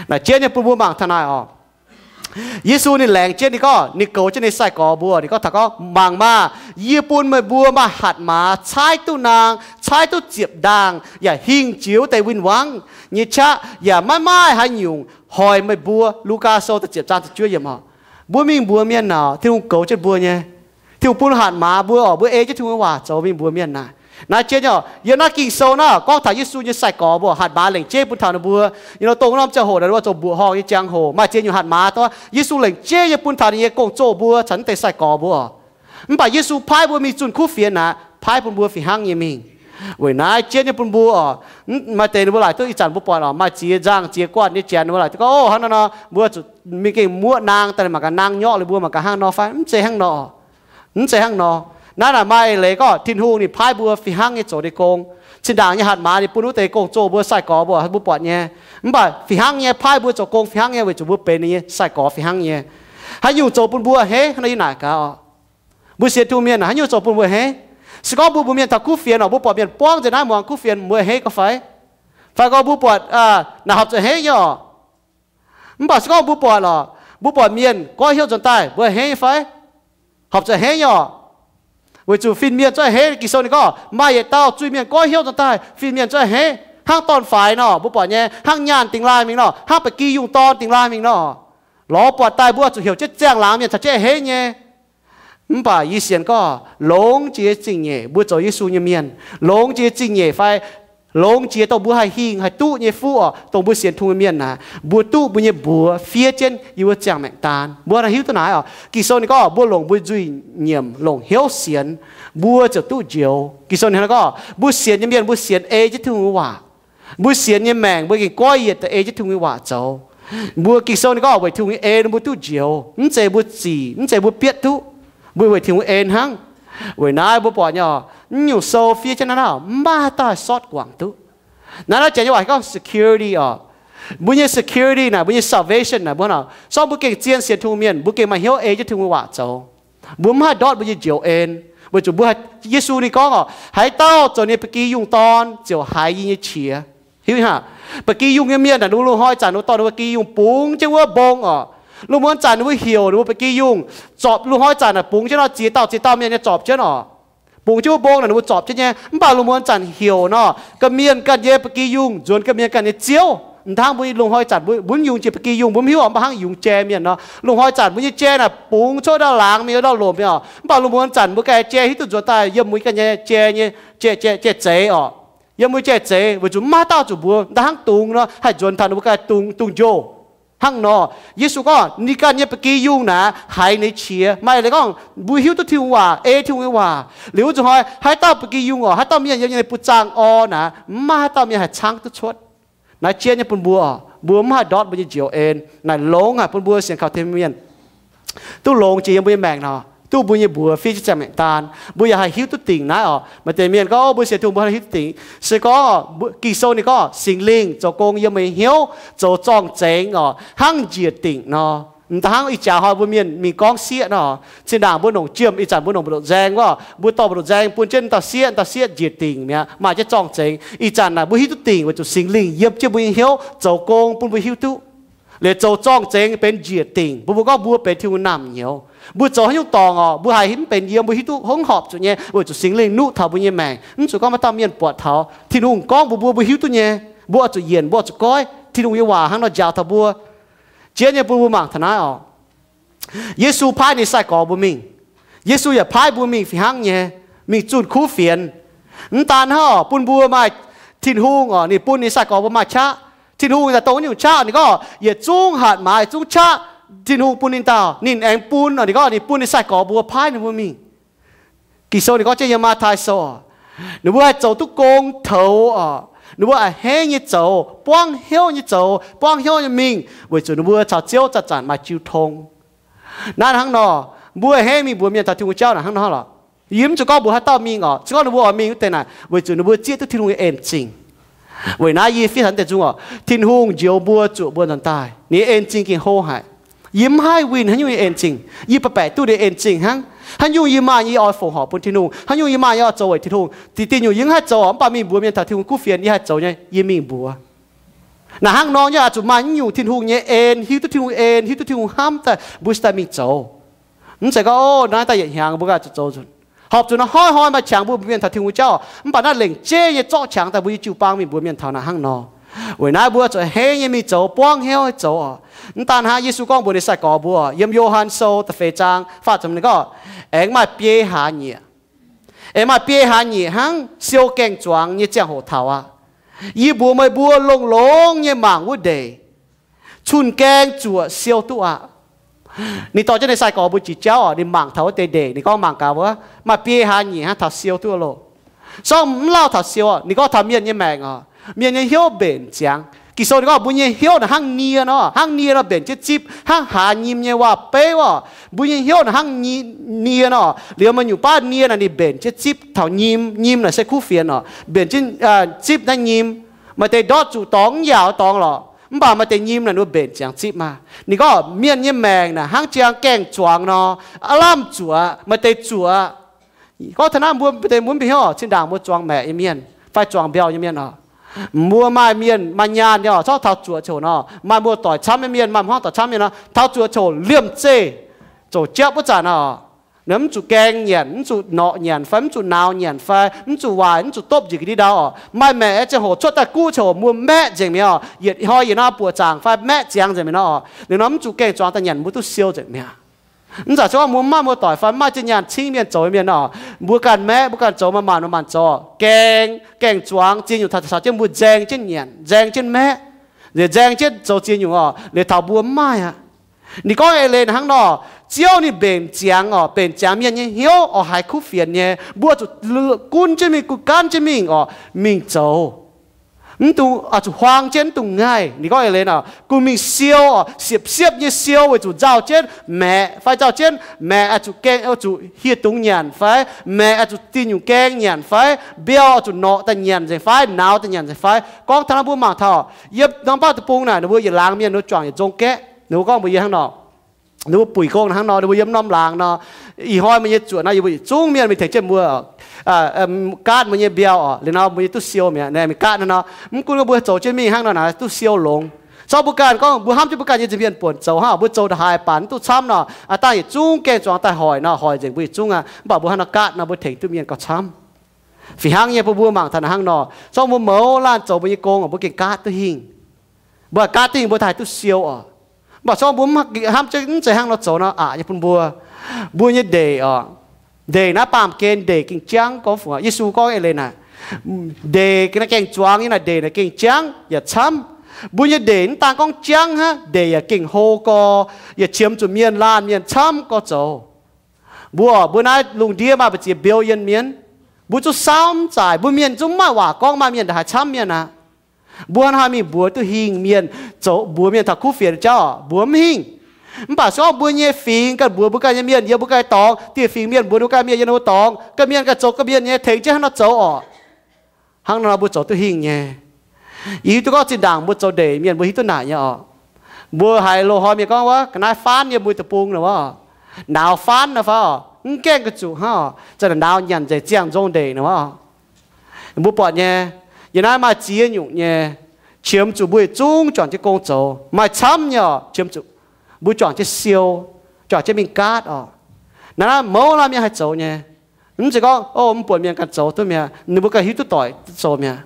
Naaic jienv nyei bun mbuo mangc taux naaic oc. Yesu ninh laengz jienv ninh gorngv, ninh goux jienv ninh sai-gorx mbuo, ninh gorngv taux gorngv, mangc maah! Yie bun meih mbuo maaih hatc maaz caaiv duqv naang, caaiv duqv ziepc ndaangh, yaac hingh jiex wuov deix win-wangv nyei qaqv, yaac maiv maaih haaix nyungc hoic meih mbuo. Lugaa Sou da'ziepc zaang da'juov yiemc oc. Mbuo mingh mbuox mienh naaic, Tin-Hungh goux jienv mbuo nyei. Tin-Hungh bun hatc maaz mbuo oc, mbuo ei jienv Tin-Hungh nyei waac zoux mingh mbuox mienh naaic. Naaiv jienv nyei oc, yiem naaiv Ging-Sou naaiv gorngv taux Yesu nyei sai-gorx mbuo, hatc maaz lengc jeiv bun taux ninh mbuo. Yiem nor dongh norm ziangh hoc naaic, ninh mbuo zoux mbuoqc horngh nyei ziangh hoc, maaih ziex nyungc hatc maaz, Yesu lengc jeiv nyei bun taux ninh nyei gong-zoh mbuo caux naaiv deix sai-gorx mbuo oc. Mv baac Yesu paaiv mbuo mingh zunh kuv fienx naaic, paaiv bun mbuo fih hnangv nyei mingh. Weic naaiv jienv nyei bun mbuo oc, maaih deix ninh mbuo laaic duqv ih zanc mbuo buatc oc, maaih ziex nzangh ziex guanh nyei janx ninh mbuo laaic duqv gorngv, o, hnangv nor nor, mbuo zuqc mingh gengh muoqv naang daaih mangc gaax naang nyorqv liuz mbuo mangc gaax hnangv nor fai? Mv zeiz hnangv nor. Mv zeiz hnangv nor. Naaiv naaic maaih eix leiz gorngv Tin-Hungh ninh paaiv mbuo fih hnangv nyei zoux ninh gong. Zinh ndaangc nyei hatc maaz ninh bun wuov deix gong-zoh mbuo, sai-gorx mbuo, mbuo buatc nyei. Mv baac fih hnangv nyei paaiv mbuo zoux gong fih hnangv nyei weic zuqc mbuo benx ninh nyei sai-gorx fih hnangv nyei. Haaix nyungc zoux bun mbuo a'hneiv? Hnangv nor yie naaic gaax oc. Mbuo sienx Tin-Hungh mienh haaix nyungc zoux bun mbuo a'hneiv? Se gorngv mbuo mbuox mienh taux kuv fienx oc, mbuo buatc mienh buangv nzengc naaiv muangx kuv fienx, mbuo a'hneiv gorngv fai? Fai gorngv mbuo buatc naaic horpc zuqc a'hneiv nyei oc. Mv baac se gorngv mbuo buatc oc, mbuo buatc mienh goiv hnyouv nzuonx daaih, mbuo a'hneiv nyei fai? Horpc zuqc a'hneiv nyei oc. Weic zuqc fin-mienh zorqv a'hneiv. Ging-Sou ninh gorngv, maaih yietc dauh zuiz-mienh goiv hnyouv nzuonx daaih, fin-mienh zorqv a'hneiv. Hnangv dorn-faix nor, mbuo buatc nyei, hnangv nyaanh dingx laaih mingh nor, hnangv ba'gi yungh dorn dingx laaih mingh nor, lorz buatc daaih mbuo zuqc heuc jienv ziangh laangz mienh caux jienv a'hneiv nyei. Mv baac yie sienx gorngv longx jiex zingh nyeic mbuo zoux Yesu nyei mienh, longx jiex zingh nyeic fai Longx jiex dongh mbuo haih hingh haih duqv nyei fuqv oc, dongh mbuo sienx Tin-Hungh mienh naaic, mbuo duqv mbuo nyei mbuox fiev jienv yiem mbuo ziangh maengc daan. Mbuo haih hiuv duqv naaic oc. Ging-Sou ninh gorngv mbuo longc mbuo nzuih nyiemc longc hnyouv sienx, mbuo ziouc duqv njoux. Ging-Sou ninh gorngv mbuo sienx nyei mienh mbuo sienx ei jienv Tin-Hungh nyei waac. Mbuo sienx nyei maengc mbuo gengh goiv yietc daaih ei jienv Tin-Hungh nyei waac zoux. Mbuo Ging-Sou ninh gorngv weic Tin-Hungh nyei en mbuo duqv njoux, mv zeiz mbuo zic, mv zeiz mbuo bietv duqv, mbuo weic Tin-Hungh en hnangv. Weic naaiv mbuo buatc nyei oc, mv nyungc sou fiev jienv naaiv naaiv mv maaih haaix dauh haih sortv guangc duqv. Naaiv naaiv janx nyei waac gorngv security oc. Mbuo nyei security naaic, mbuo nyei salvation naaic, mbuo sortv mbuo gengh zien sienx Tin-Hungh mienh mbuo gengh maaih hnyouv ei jienv Tin-Hungh nyei waac zoux. Mbuo mv haih ndortv mbuo nyei njoux en, weic zuqc mbuo, Yesu ninh gorngv oc, haaix dauh zoux ninh ba'gi yungh dorn ziouc haiz yie nyei qiex. Hiuv hnangv, ba'gi yungh nyei mienh naaic, lungh lungh hnoi zanc ninh dorh ninh ba'gi yungh bungx jienv wuov mbong oc. Lungh muonz zanc ninh mbuo heuc ninh mbuo ba'gi yungh zorpc, lungh hnoi zanc naaic bungx jienv nor ziex dauh ziex dauh mienh nyei zorpc jienv oc. Bungx jienv wuov mbong naaic ninh mbuo zorpc jienv nyei. Mv baac lungh muonz zanc heuc nor, ga'mienh ganh nyei ba'gi yungh nzuonx ga'mienh ganh nyei ziouv. Mv hnangv mbuo lungh hnoi zanc mbuo mv yungz jiex ba'gi yungh, mbuo mv hiuv oc, mv baac hnangv yungz jai mienh nor. Lungh hnoi zanc mbuo nyei jai naaic bungx cuotv ndau laangz mingh ndau lomc mingh oc. Mv baac lungh muonz zanc mbuo ganh jai hiuv duqv nzuonx daaih yiem mbuo ganh nyei jai nyei, jai, jai, jai zeix oc. Yiem mbuo jai zeix weic zuqc mv maaih dauh zuqc mbuox ndau hnangv dungz nor haih nzuonx taux ninh mbuo ganh dungz, dungz njoux. Hnangv nor, Yesu gorngv ninh ganh nyei ba'gi yungh naaic haiz ninh nyei qiex. Maaih leiz gorngv mbuo hiuv duqv Tin-Hungh waac, ei Tin-Hungh nyei waac liuz, wuov zuqc hnoi haaix dauh ba'gi yungh oc, haaix dauh mienh yiem nyei buoz zaangh orn naaic, mv maaih haaix dauh mienh haih caangv duqv cuotv. Naaiv jienv nyei bun mbuo oc, mbuo mv haih ndortv mbuo nyei njoux en. Naaic longx haic bun mbuo sienx kaux Tin-Hungh mienh duqv longx jiex yiem mbuo nyei maengc nor, duqv mbuo nyei mbuox fiev jienv ziangh maengc daan. Mbuo yaac haih hiuv duqv dingc naaiv oc. Maaih deix mienh gorngv, Ov, mbuo sienx Tin-Hungh mbuo haih hiuv duqv dingc. Se gorngv Ging-Sou ninh gorngv Singx Lingh zoux gong yiem meih hnyouv zoux zorng-zengx oc, hnangv njiec dingc nor. Mv daan hnangv ih jaax hnoi mbuo mienh mingh gorngv sieqv nor, zinh ndaangc mbuo longc jiem, ih zanc mbuo longc mbu'ndongx nzaeng wuov, mbuo dorh mbu'ndongx nzaeng bun jienv dauh sieqv, dauh sieqv njiec dingc mi'aqv, maaih jienv zorng-zengx. Ih zanc naaic mbuo hiuv duqv dingc weic zuqc Singx Lingh yiem jienv mbuo nyei hnyouv zoux gong bun mbuo hiuv duqv. Liuz zoux zorng-zengx benx njiec dingc, mbuo mbuo gorngv mbuo benx Tin-Hungh naamh nyouz. Mbuo zoux haaix nyungc dorngc oc, mbuo haiz mv benx yiem, mbuo hiuv duqv hongv horpc zuqc nyei, weic zuqc Singx Lingh nuqv taux mbuo nyei maengc. Mv zuqc gorngv maaih dauh mienh buatc taux, Tin-Hungh gorngv mbuo, mbuo, mbuo hiuv duqv nyei. Mbuo oix zuqc yienc, mbuo oix zuqc goiv. Tin-Hungh nyei waac hnangv nor njaaux taux mbuo. Jienv nyei bun mbuo mangc taux naaiv oc. Yesu paaiv ninh sai-gorx mbuo mingh. Yesu yaac paaiv mbuo mingh fih hnangv nyei, mingh zunh kuv fienx. Mv daan hnangv oc, bun mbuo maaih Tin-Hungh oc, ninh bun ninh sai-gorx mbuo maaih qaqv. Tin-Hungh yaac dongh wuov nyungc qaqv, ninh gorngv yietc zungv hatc maaz, yietc zungv qaqv Tin-Hungh bun ninh dauh, ninh aengx bun oc, ninh gorngv ninh bun ninh sai-gorx mbuo paaiv ninh mbuo mingh. Ging-Sou ninh gorngv jienv yiem Matv^tai Sou oc, ninh mbuo haih zoux duqv gong toux oc, ninh mbuo a'hneiv nyei zoux, buangv hnyouv nyei zoux, buangv hnyouv nyei mingh, weic zuqc ninh mbuo caux Ziouv zanc-zanc maaih jiu tong. Naaiv hnangv nor, mbuo a'hneiv mingh mbuox mienh taux Tin-Hungh jauv naaic hnangv nor lorqc. Yie mv zuqc gorngv mbuox haaix dauh mingh oc, se gorngv ninh mbuo oix mingh wuov deix naaic, weic zuqc ninh mbuo zieqv duqv Tin-Hungh nyei en-zingh. Weic naaiv yie fiev taux deix nzung oc, Tin-Hungh njoux mbuo zuoqc mbuo nzuonx daaih, ninh nyei en-zingh gengh hlo haic. Yie mv haih winh haaix nyungc nyei en-zingh, yie baeqc baeqc duqv ninh en-zingh hnangv. Haaix nyungc yie maaih nyei yie oix fongc horc bun Tin-Hungh, haaix nyungc yie maaih yie oix zoux weic Tin-Hungh. Da'da'nyungc yie mv haih zoux oc, mv baac mingh mbuox mienh taux Tin-Hungh kuv fienx yie haih zoux nyei, yie mingh mbuox. Naaic hnangv nor nyei oix zuqc maaih naaiv nyungc Tin-Hungh nyei en, hiuv duqv Tin-Hungh en, hiuv duqv Tin-Hungh hnamv daaih mbuo cingx daaih mingh zoux. Mv zeiz gorngv, Ov, naaiv daaih yietc hnyangx mbuo ganh zuqc zoux nzunc. Horpc zuqc naaiv hnoi-hnoi maaih qangx mbuo mbuox mienh taux Tin-Hungh jauv, mv baac naaiv lengc jeiv nyei zorqv qangx daaih mbuo nyei jiu-baang mingh mbuox mienh taux naaic hnangv nor. Weic naaiv mbuo zuqc a'hneiv nyei mingh zoux, buangv hnyouv zoux oc. Mv daan hnangv, Yesu gorngv mbuox ninh sai-gorx mbuo yiem Yo^han Sou da'feix zaang faah ziepc ninh gorngv, Aengx maaih biei hlaax nyieqc, aengx maaih biei hlaax nyieqc hnangv siou gaeng-zuangx nyei ziangh hoc taux aqv. Yie mbuox meih mbuo, longx-longx nyei mangc wuov ndeic, cun-gaeng zuoqc siou duqv aqv. Ninh dorh jienv ninh sai-gorx mbuo jiex jauv oc, ninh mangc taux wuov deix ndeic, ninh gorngv mangc gaax wuov, maaih biei hlaax nyieqc hnangv taux siou duqv loh. Sorng mv lauh taux siou oc, ninh gorngv taux mienh nyei maengc oc, mienh nyei hnyouv mbenc ziangx. Ging-Sou ninh gorngv mbuo nyei hnyouv naaic hnangv nie nor, hnangv nie nor mbenc jienv zipv, hnangv hlaax nyim nyei waac-beiv oc. Mbuo nyei hnyouv naaic hnangv nie, nie nor, liuz meih nyungc baav nie naaic ninh mbenc jienv zipv taux nyim, nyim naaic se kuv fienx oc, mbenc jienv zipv naaiv nyim. Maaih deix ndortv zuqc dorngx mv yaauc dorngx lorqc, mv baac maaih deix nyim naaic ninh mbenc ziangx zipv maah. Ninh gorngv mienh nyei maengc naaic hnangv jang gaeng-zuangx nor, aav lamh zuoqc, maaih deix zuoqc. Gorngv taux naaiv mbuo deix mbuo mv bieqc hnyouv oc, zinh ndaangc mbuo zuangx maeqc nyei mienh fai zuangx mbiauh nyei mienh oc, mbuo maaih mienh maaih nyaanh nyei oc, corc taux zuoqc ziouc nor, maaih mbuo doic camv nyei mienh, maaih hmuangv doic camv nyei nor, taux zuoqc ziouc liemh zeih, ziouc japv wuov zanc oc, mv zuqc gaeng nyanc, mv zuqc norqc nyanc fai mv zuqc nauz nyanc fai mv zuqc waaic, mv zuqc dopv njiec ga'ndiev ndau oc, maaih maeqc nyei ziangh hoc cuotv daaih guv ziouc mbuo maeqv nzengc mi'aqv oc, yietc hnoi yietc norm buoqc zaangc fai maeqv ziangx nzengc mi'aqv nor oc, liuz nor mv zuqc gaeng-zuangx daaih nyanc, mbuo duqv siou nzengc mi'aqv. Mv baac se gorngv mbuo mv maaih muoz-doic fai mv maaih zinh nyaanh cingv mienh zoux nyei mienh nor, mbuo ganh maeqv, mbuo ganh zoux maaih maanc maaih maanc zoux, gaeng, gaeng-zuangx ziex nyungc taux, taux jienv mbuo nzaeng jienv nyanc, nzaeng jienv maeqv, nzaeng jienv zoux ziex nyungc oc, liuz taux mbuo mv maaih aqv. Ninh gorngv eix leiz hnangv nor, Ziouv ninh mbenc ziangx oc, mbenc ziangx mienh nyei hnyouv oix haiz kuv fienx nyei. Mbuo zuqc gunv jienv mingh, gunv gaanv jienv mingh oc, mingh zoux. Mv dungx, oix zuqc huaang jienv, mv dungx ngaih. Ninh gorngv eix leiz nor, gunv mingh siou oc, siepv-siepv nyei siou weic zuqc nzauh jienv maeqc fai nzauh jienv maeqc oix zuqc gaeng, oix zuqc hieh dungz nyanc fai, maeqc oix zuqc diuh nyungc gaeng nyanc fai, mbiauh oix zuqc norqc daaih nyanc nzengc fai, nauz daaih nyanc nzengc fai. Gorngv taux naaiv mbuo mangc taux yiem norm baav deic-bung naaic, ninh mbuo yietc laangz mienh ninh mbuo juangc yietc nzong gaeqv. Ninh mbuo gorngv mbuox yie hnangv nor, ninh mbuo buic gong hnangv nor, ninh mbuo yiem norm laangz nor, ih hnoi meih nyei zuoqc naaiv yie mbuo yietc zungv mienh mingh tengx jienv mbuo gaatv mbuo nyei mbiauh oc. Liuz nor mbuo nyei duqv siou mi'aqv, naaiv mingh gaatv nor, mv gunv gorngv mbuo zoux jienv mingh hnangv nor naaic duqv siou longx. Corc mbuo ganh gorngv mbuo hnamv jienv mbuo ganh nyei nza'hmien buonc zoux hnangv, mbuo zoux ndongc haaix baac mv duqv camv nor, aav dangh yietc zungv gaeng-zuangx daaih hoic nor, hoic nzengc mbuo yietc zungv aqv. Mv baac mbuo hnangv nor gaatv nor mbuo tengx duqv mienh gauh camv. Fih hnangv nyei, bun mbuo mangc taux naaic hnangv nor, corc mbuo mouz laanh zoux mbuo nyei gong, mbuo gengh gaatv duqv hingh. Mbuo haih gaatv duqv hingh, mbuo haih duqv siou oc. Mv baac corc mbuo mv hnamv jienv mv zeiz hnangv nor zoux nor, aqc nyei bun mbuo. Mbuo nyei ndeic oc, ndeic naaiv baamh gen ndeic gengh jangv gorngv fungc. Yesu gorngv eix leiz naaic, ndeic naaiv gaeng-zuangx nyei naaic ndeic naaic gengh jangv yaac camv. Mbuo nyei ndeic mv daan gorngv jangv hnangv, ndeic yaac gengh hlo gorx, yaac qiemx zuqc mienh laanh mienh camv gorx zoux. Mbuo, mbuo naaiv lungh ndiev maaih mbu'ziex billion mienh, mbuo zungv saauv mv zaaic. Mbuo mienh zungv mv maaih waac gorngv, maaih mienh ndongc haaix camv mienh aqv. Mbuo hnangv haaix mingh mbuox duqv hingh mienh, zoux mbuox mienh taux kuv fienx jauv? Mbuox mv hingh. Mv baac se gorngv mbuo nyei fingx ganh mbuox mbuo ganh nyei mienh yiem mbuo ganh dorngx, dieh fingx mienh mbuox ninh mbuo ganh mienh yiem ninh mbuo dorngx, ganh mienh ganh zoux ganh mienh nyei, tengx jienv hnangv nor zoux orqc. Hnangv nor mbuo zoux duqv hingh nyei. Yie hiuv duqv gorngv zinh ndaangc mbuo zoux ndeic mienh mbuo hiuv duqv naaic nyei orqc. Mbuo haiz loz-hnoi mienh gorngv wuov ga'naaiv faanv yiem mbuo deic-bung nor wuov, nauz faanv nor fai orqc, mv gaengh ga'zuqc hnangv orqc, za'naaic nauz nyanc nzengc ziangh nzong ndeic nor wuov. Mbuo buatc nyei, yiem naaiv maaih ziex nyungc nyei, qiemx zuqc mbuo yietc zungv juangc jienv gong zoux. Maaih camv nyei orqc, qiemx zuqc mbuo juangc jienv siou, juangc jienv mingh gaatv orqc. Naaiv naaiv mouz laanh mienh haih zoux nyei. Mv zeiz gorngv, o, mv buonc mienh ganh zoux duqv mi'aqv, ninh mbuo ganh hiuv duqv doic zoux mi'aqv.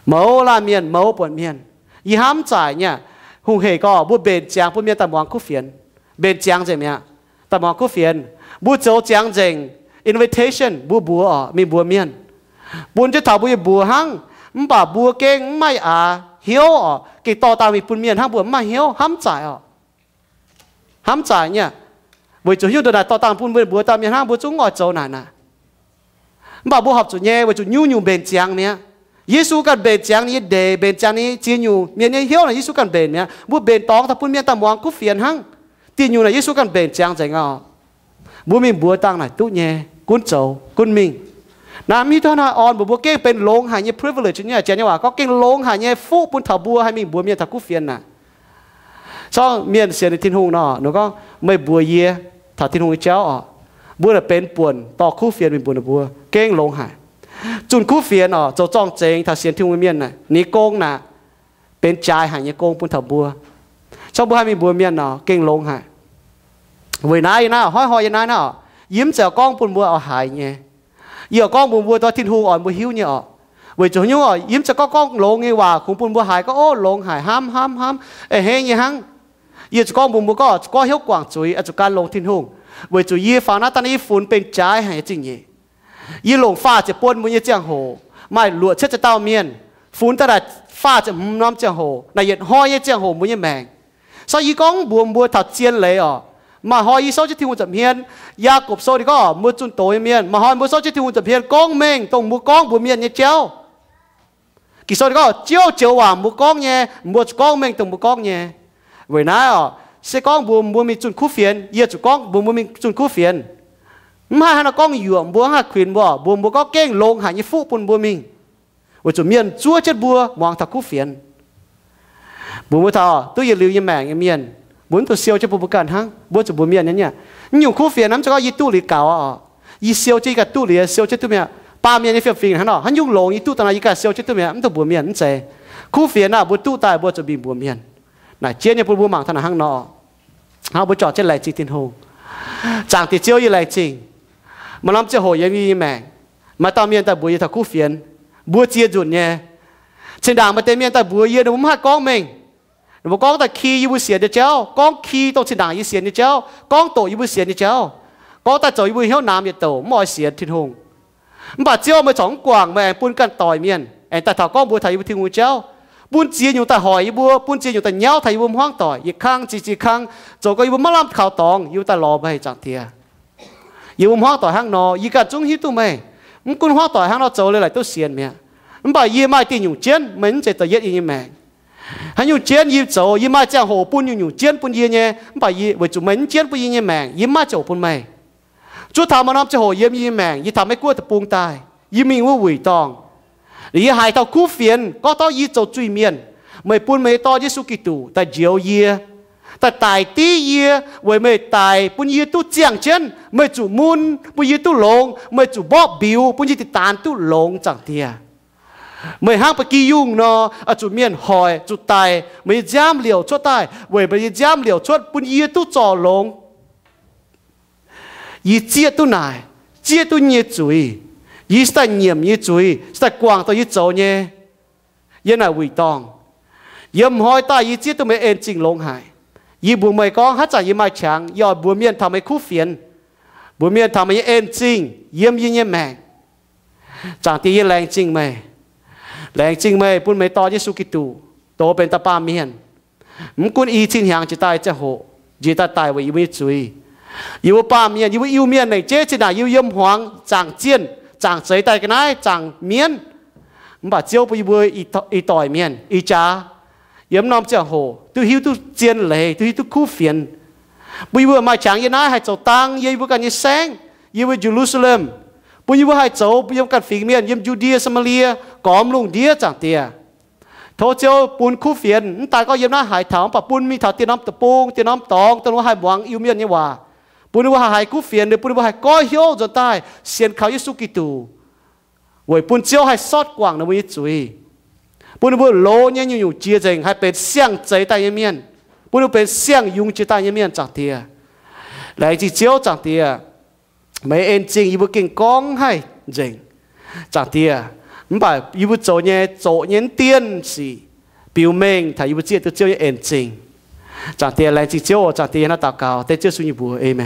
Mouz laanh mienh, mouz buonc mienh. Yie hnamv zaaic nyei aqv, hungh hec gorx mbuo mbenc ziangx bun mienh daaih muangx kuv fienx. Mbenc ziangx nzengc mi'aqv, daaih muangx kuv fienx. Mbuo zoux ziangx nzengc, invitation, mbuo mbuox orqc, mingh mbuox mienh, bun jienv taux mbuo nyei mbuox hnangv. Mv baac mbuo gengh mv maaih aax hnyouv orqc, gengh dorh dangh mingh bun mienh hnangv, mbuo mv maaih hnyouv. Hnamv zaaic orqc. Hnamv zaaic nyei aqv, weic zuqc hiuv duqv naaic dorh dangh bun mbuo mbuox dauh mienh hnangv, mbuo zungv oix zoux naaic naaic. Mv baac mbuo horpc zuqc nyei, weic zuqc nyungc-nyungc mbenc ziangx mi'aqv. Yesu ganh mbenc ziangx ninh nyei ndeic, mbenc ziangx ninh nyei ziex nyungc mienh nyei hnyouv naaic, Yesu ganh mbenc mi'aqv. Mbuo mbenc dorngx daaih bun mienh daaih muangx kuv fienx hnangv. Dieh nyungc naaic Yesu ganh mbenc ziangx nzengc orqc. Mbuo mingh mbuox dangh naaic duqv nyei, gunv zoux gunv mingh. Naaiv mv hiuv duqv hnangv haaix orn mbuox mbuo gengh benx longx haic nyei privilege nyei, Janx nyei waac gorngv gengh longx haic nyei fuqv bun taux mbuo haih mingh mbuox mienh taux kuv fienx naaic. Corc mienh sienx Tin-Hungh nor, ninh gorngv, meih mbuox yie taux Tin-Hungh nyei jauv orqc, mbuo naaic benx buonc dorh kuv fienx mingh mbuox ninh mbuo, gengh longx haic. Zunh kuv fienx orqc, zoux zorng-zengx taux sienx Tin-Hungh nyei mienh naaic, ninh nyei gong naaic benx jaaix haic nyei gong bun taux mbuo. Corc mbuo haih mingh mbuox mienh nor, gengh longx haic. Weic naaiv yie naaiv hnoi-hnoi yie naaiv naaiv orqc, yie mv zeiz gorngv bun mbuo oix haiz nyei. Yie oix gorngv mbuox mbuo dongh Tin-Hungh oix mbuo hiuv nyei orqc. Weic zuqc haaix nyungc orqc, yie mv zeiz gorngv gorngv longx nyei waac kungx bun mbuo haiz gorngv, o, longx haic, hnamv, hnamv, hnamv, a'hneiv nyei hnangv. Yie zuqc gorngv mbuox mbuo gorngv, zuqc gorngv hnyouv guangc zuiz, zuqc gan longx Tin-Hungh. Weic zuqc yie faaux naaiv daaih naaiv yie funx benx jaaix haic nyei zingh nyeic. Yie longc faah ziepc buon mbuo nyei ziangh hoc, maaih luoqc cietv ziex dauh mienh, funx daaih naaic faah ziepc hmz norm ziangh hoc, naaic yietc hnoi nyei ziangh hoc mbuo nyei maengc. Corc yie gorngv mbuox mbuo taux zien leiz orqc, maaih hnoi yie souv jienv Tin-Hungh nza'hmien, Yaagorpc Sou ninh gorngv mbuo zunh doz nyei mienh, maaih hnoi mbuo souv jienv Tin-Hungh nza'hmien gorngv mengh dongh mbuo gorngv mbuox mienh nyei jauv. Ging-Sou ninh gorngv, Ziouv joux waac mbuo gorngv nyei, mbuo zuqc gorngv mengh dongh mbuo gorngv nyei. Weic naaiv orqc, se gorngv mbuox mbuo mingh zunh kuv fienx, yie zuqc gorngv mbuox mbuo mingh zunh kuv fienx. Mv haih hnangv nor gorngv yuoqc mbuo, mv haih kuinx mbuo, mbuox mbuo gorngv gengh longx haic nyei fuqv bun mbuo mingh. Weic zuqc mienh zuov jienv mbuo muangx taux kuv fienx. Mbuox mbuo taux duqv yietc liuz nyei maengc nyei mienh, mbuo mv dungx siou jienv bun mbuo ganh hnangv, mbuo zuqc mbuox mienh nyei. Mv nyungc kuv fienx naaiv mv zeiz gorngv yie duqv liuz gaux orqc, yie siou jienv yie ganh duqv liuz siou jienv duqv mi'aqv. Baamh mienh nyei fiem-fingx hnangv nor, haaix nyungc longx yie duqv daaih nor yie ganh siou jienv duqv mi'aqv, mv dungx mbuox mienh, mv zeiz. Kuv fienx naaic mbuo duqv daaih mbuo zuqc mingh mbuox mienh. Naaic jienv nyei bun mbuo mangc taux naaic hnangv nor. Hnangv mbuo juangc jienv laengz zingh Tin-Hungh. Zaangc Diex Ziouv, yie laengz zingh maaih norm ziangh hoc yiem yie nyei maengc, maaih dauh mienh daaih mbuox yie taux kuv fienx. Mbuo ziex nzunc nyei, zinh ndaangc maaih deix mienh daaih mbuox yie ninh mbuo mv haih gorngv mengh. Mbuo gorngv daaih ki yie mbuo sienx nyei jauv, gorngv ki dongh zinh ndaangc yie sienx nyei jauv, gorngv doqc yie mbuo sienx nyei jauv, gorngv daaih zoux yie mbuo hnyouv namx yietc douc mv oix sienx Tin-Hungh. Mv baac Ziouv meih corc mv guangc, meih aengx bun ganh doic mienh aengx daaih taux gorngv mbuox taux yie mbuo Tin-Hungh nyei jauv, bun ziex nyungc daaih hoic yie mbuo, bun ziex nyungc daaih nyauv taux yie mbuo hmuangv doic yietc kang ziex ziex kang, zoux gau yie mbuo maiv lamh kaux dorngx, yie mbuo daaih lorz meih, Zaangc Diex. Yie mbuo hmuangv doic hnangv nor, yie ganh zungv hiuv duqv meih. Mv gunv hmuangv doic hnangv nor zoux leiz-latc duqv sienx mi'aqv. Mv baac yie maaih dieh nyungc jienv, meih mv zeiz da'yietv yie nyei maengc. Haaix nyungc jienv yie zoux, yie maaih ziangh hoc bun nyungc-nyungc jienv bun yie nyei, mv baac yie, weic zuqc meih mv jienv bun yie nyei maengc, yie mv maaih ziangh hoc bun meih. Zuov taux maaih norm ziangh hoc yiem yie nyei maengc, yie taux Meiv Guoqv deic-bung daaih, yie mingh wuov wuic dorngh. Yie haiz taux kuv fienx gorngv taux yie zoux zuiz-mienh, meih bun meih nyei Dorn Yesu Giduc daaih njoux yie, daaih daic div yie, weic meih daic bun yie duqv ziangh jienv, meih zuqc mun bun yie duqv longx, meih zuqc mborqv mbiuz bun yie dingc daanx duqv longx, Zaangc Diex. Meih hnangv ba'gi yungh nor, zuqc mienh hoic, zuqc daic, meih nyei nziaamv liouc cuotv daaih weic meih nyei nziaamv liouc cuotv bun yie duqv zorc longx. Yie zieqv duqv naaic, zieqv duqv nyei zuiz, yie se daaih nyiemc nyei zuiz, se daaih guangc dongh yie zoux nyei. Yiem naaic wuic dorngh, yiem hnoi daaih yie zieqv duqv meih en zingh longx haic. Yie mbuox meih gorngv haaix zanc yie maaih qangx, yie oix mbuox mienh taux meih kuv fienx, mbuox mienh taux meih nyei en zingh yiem yie nyei maengc. Zaangc Diex, yie laengz zingh meih. Laengz zingh meih bun meih Dorn Yesu Giduc dox benx dauh baamh mienh, mv gunv i cin hnyangx jiex daaih ziangh hoc njiec daaih daic weic yie mbuo nyei zuiz. Yie mbuo baamh mienh, yie mbuo Iu-Mienh lengc jeiv zinh ndaangc yie mbuo yiem hmuangx zaangc zienh, zaangc zeix daaih ga'naaiv, zaangc mienv. Mv baac Ziouv bun yie mbuo ih doic mienh ih jaax yiem norm ziangh hoc duqv hiuv duqv zien leiz, duqv hiuv duqv kuv fienx, bun yie mbuo maaih qangx yiem naaiv haih zoux dang yiem yie mbuo ganh nyei saengv, yiem mbuo Ye^lu^saa^lem, bun yie mbuo haih zoux yiem ganh fingx mienh, yiem Yu^ndie, Saa^maa^lie, gormx lungh ndiev, Zaangc Diex. Tov Ziouv bun kuv fienx mv daaih gorngv yiem naaiv haaix taux, mv baac bun mingh taux dieh norm deic-bung, dieh norm dorngx, dongh ninh mbuo haih muangx Iu-Mienh nyei waac, bun ninh mbuo haih haiz kuv fienx, bun ninh mbuo haih goiv hnyouv nzuonx daaih sienx kaux Yesu Giduc, weic bun Ziouv haih sortv guangc ninh mbuo nyei zuiz, bun ninh mbuo loz nyei nyungc-nyungc jiex nzengc, haih benx siang-zeix daaih nyei mienh, bun ninh mbuo benx siang-yungz jiex daaih nyei mienh, Zaangc Diex. Laengz zingh Ziouv, Zaangc Diex. Meih en zingh yie mbuo gengh gorngv haih nzengc, Zaangc Diex. Mv baac yie mbuo zoux nyei, zoqc nyei mv dienh sic biux mengh taux yie mbuo zieqv duqv Ziouv nyei en zingh. Zaangc Diex, laengz zingh Ziouv oc. Zaangc Diex, yie hnangv naaiv daux gaux dengv Ziouv Yesu nyei mbuox. Aamen.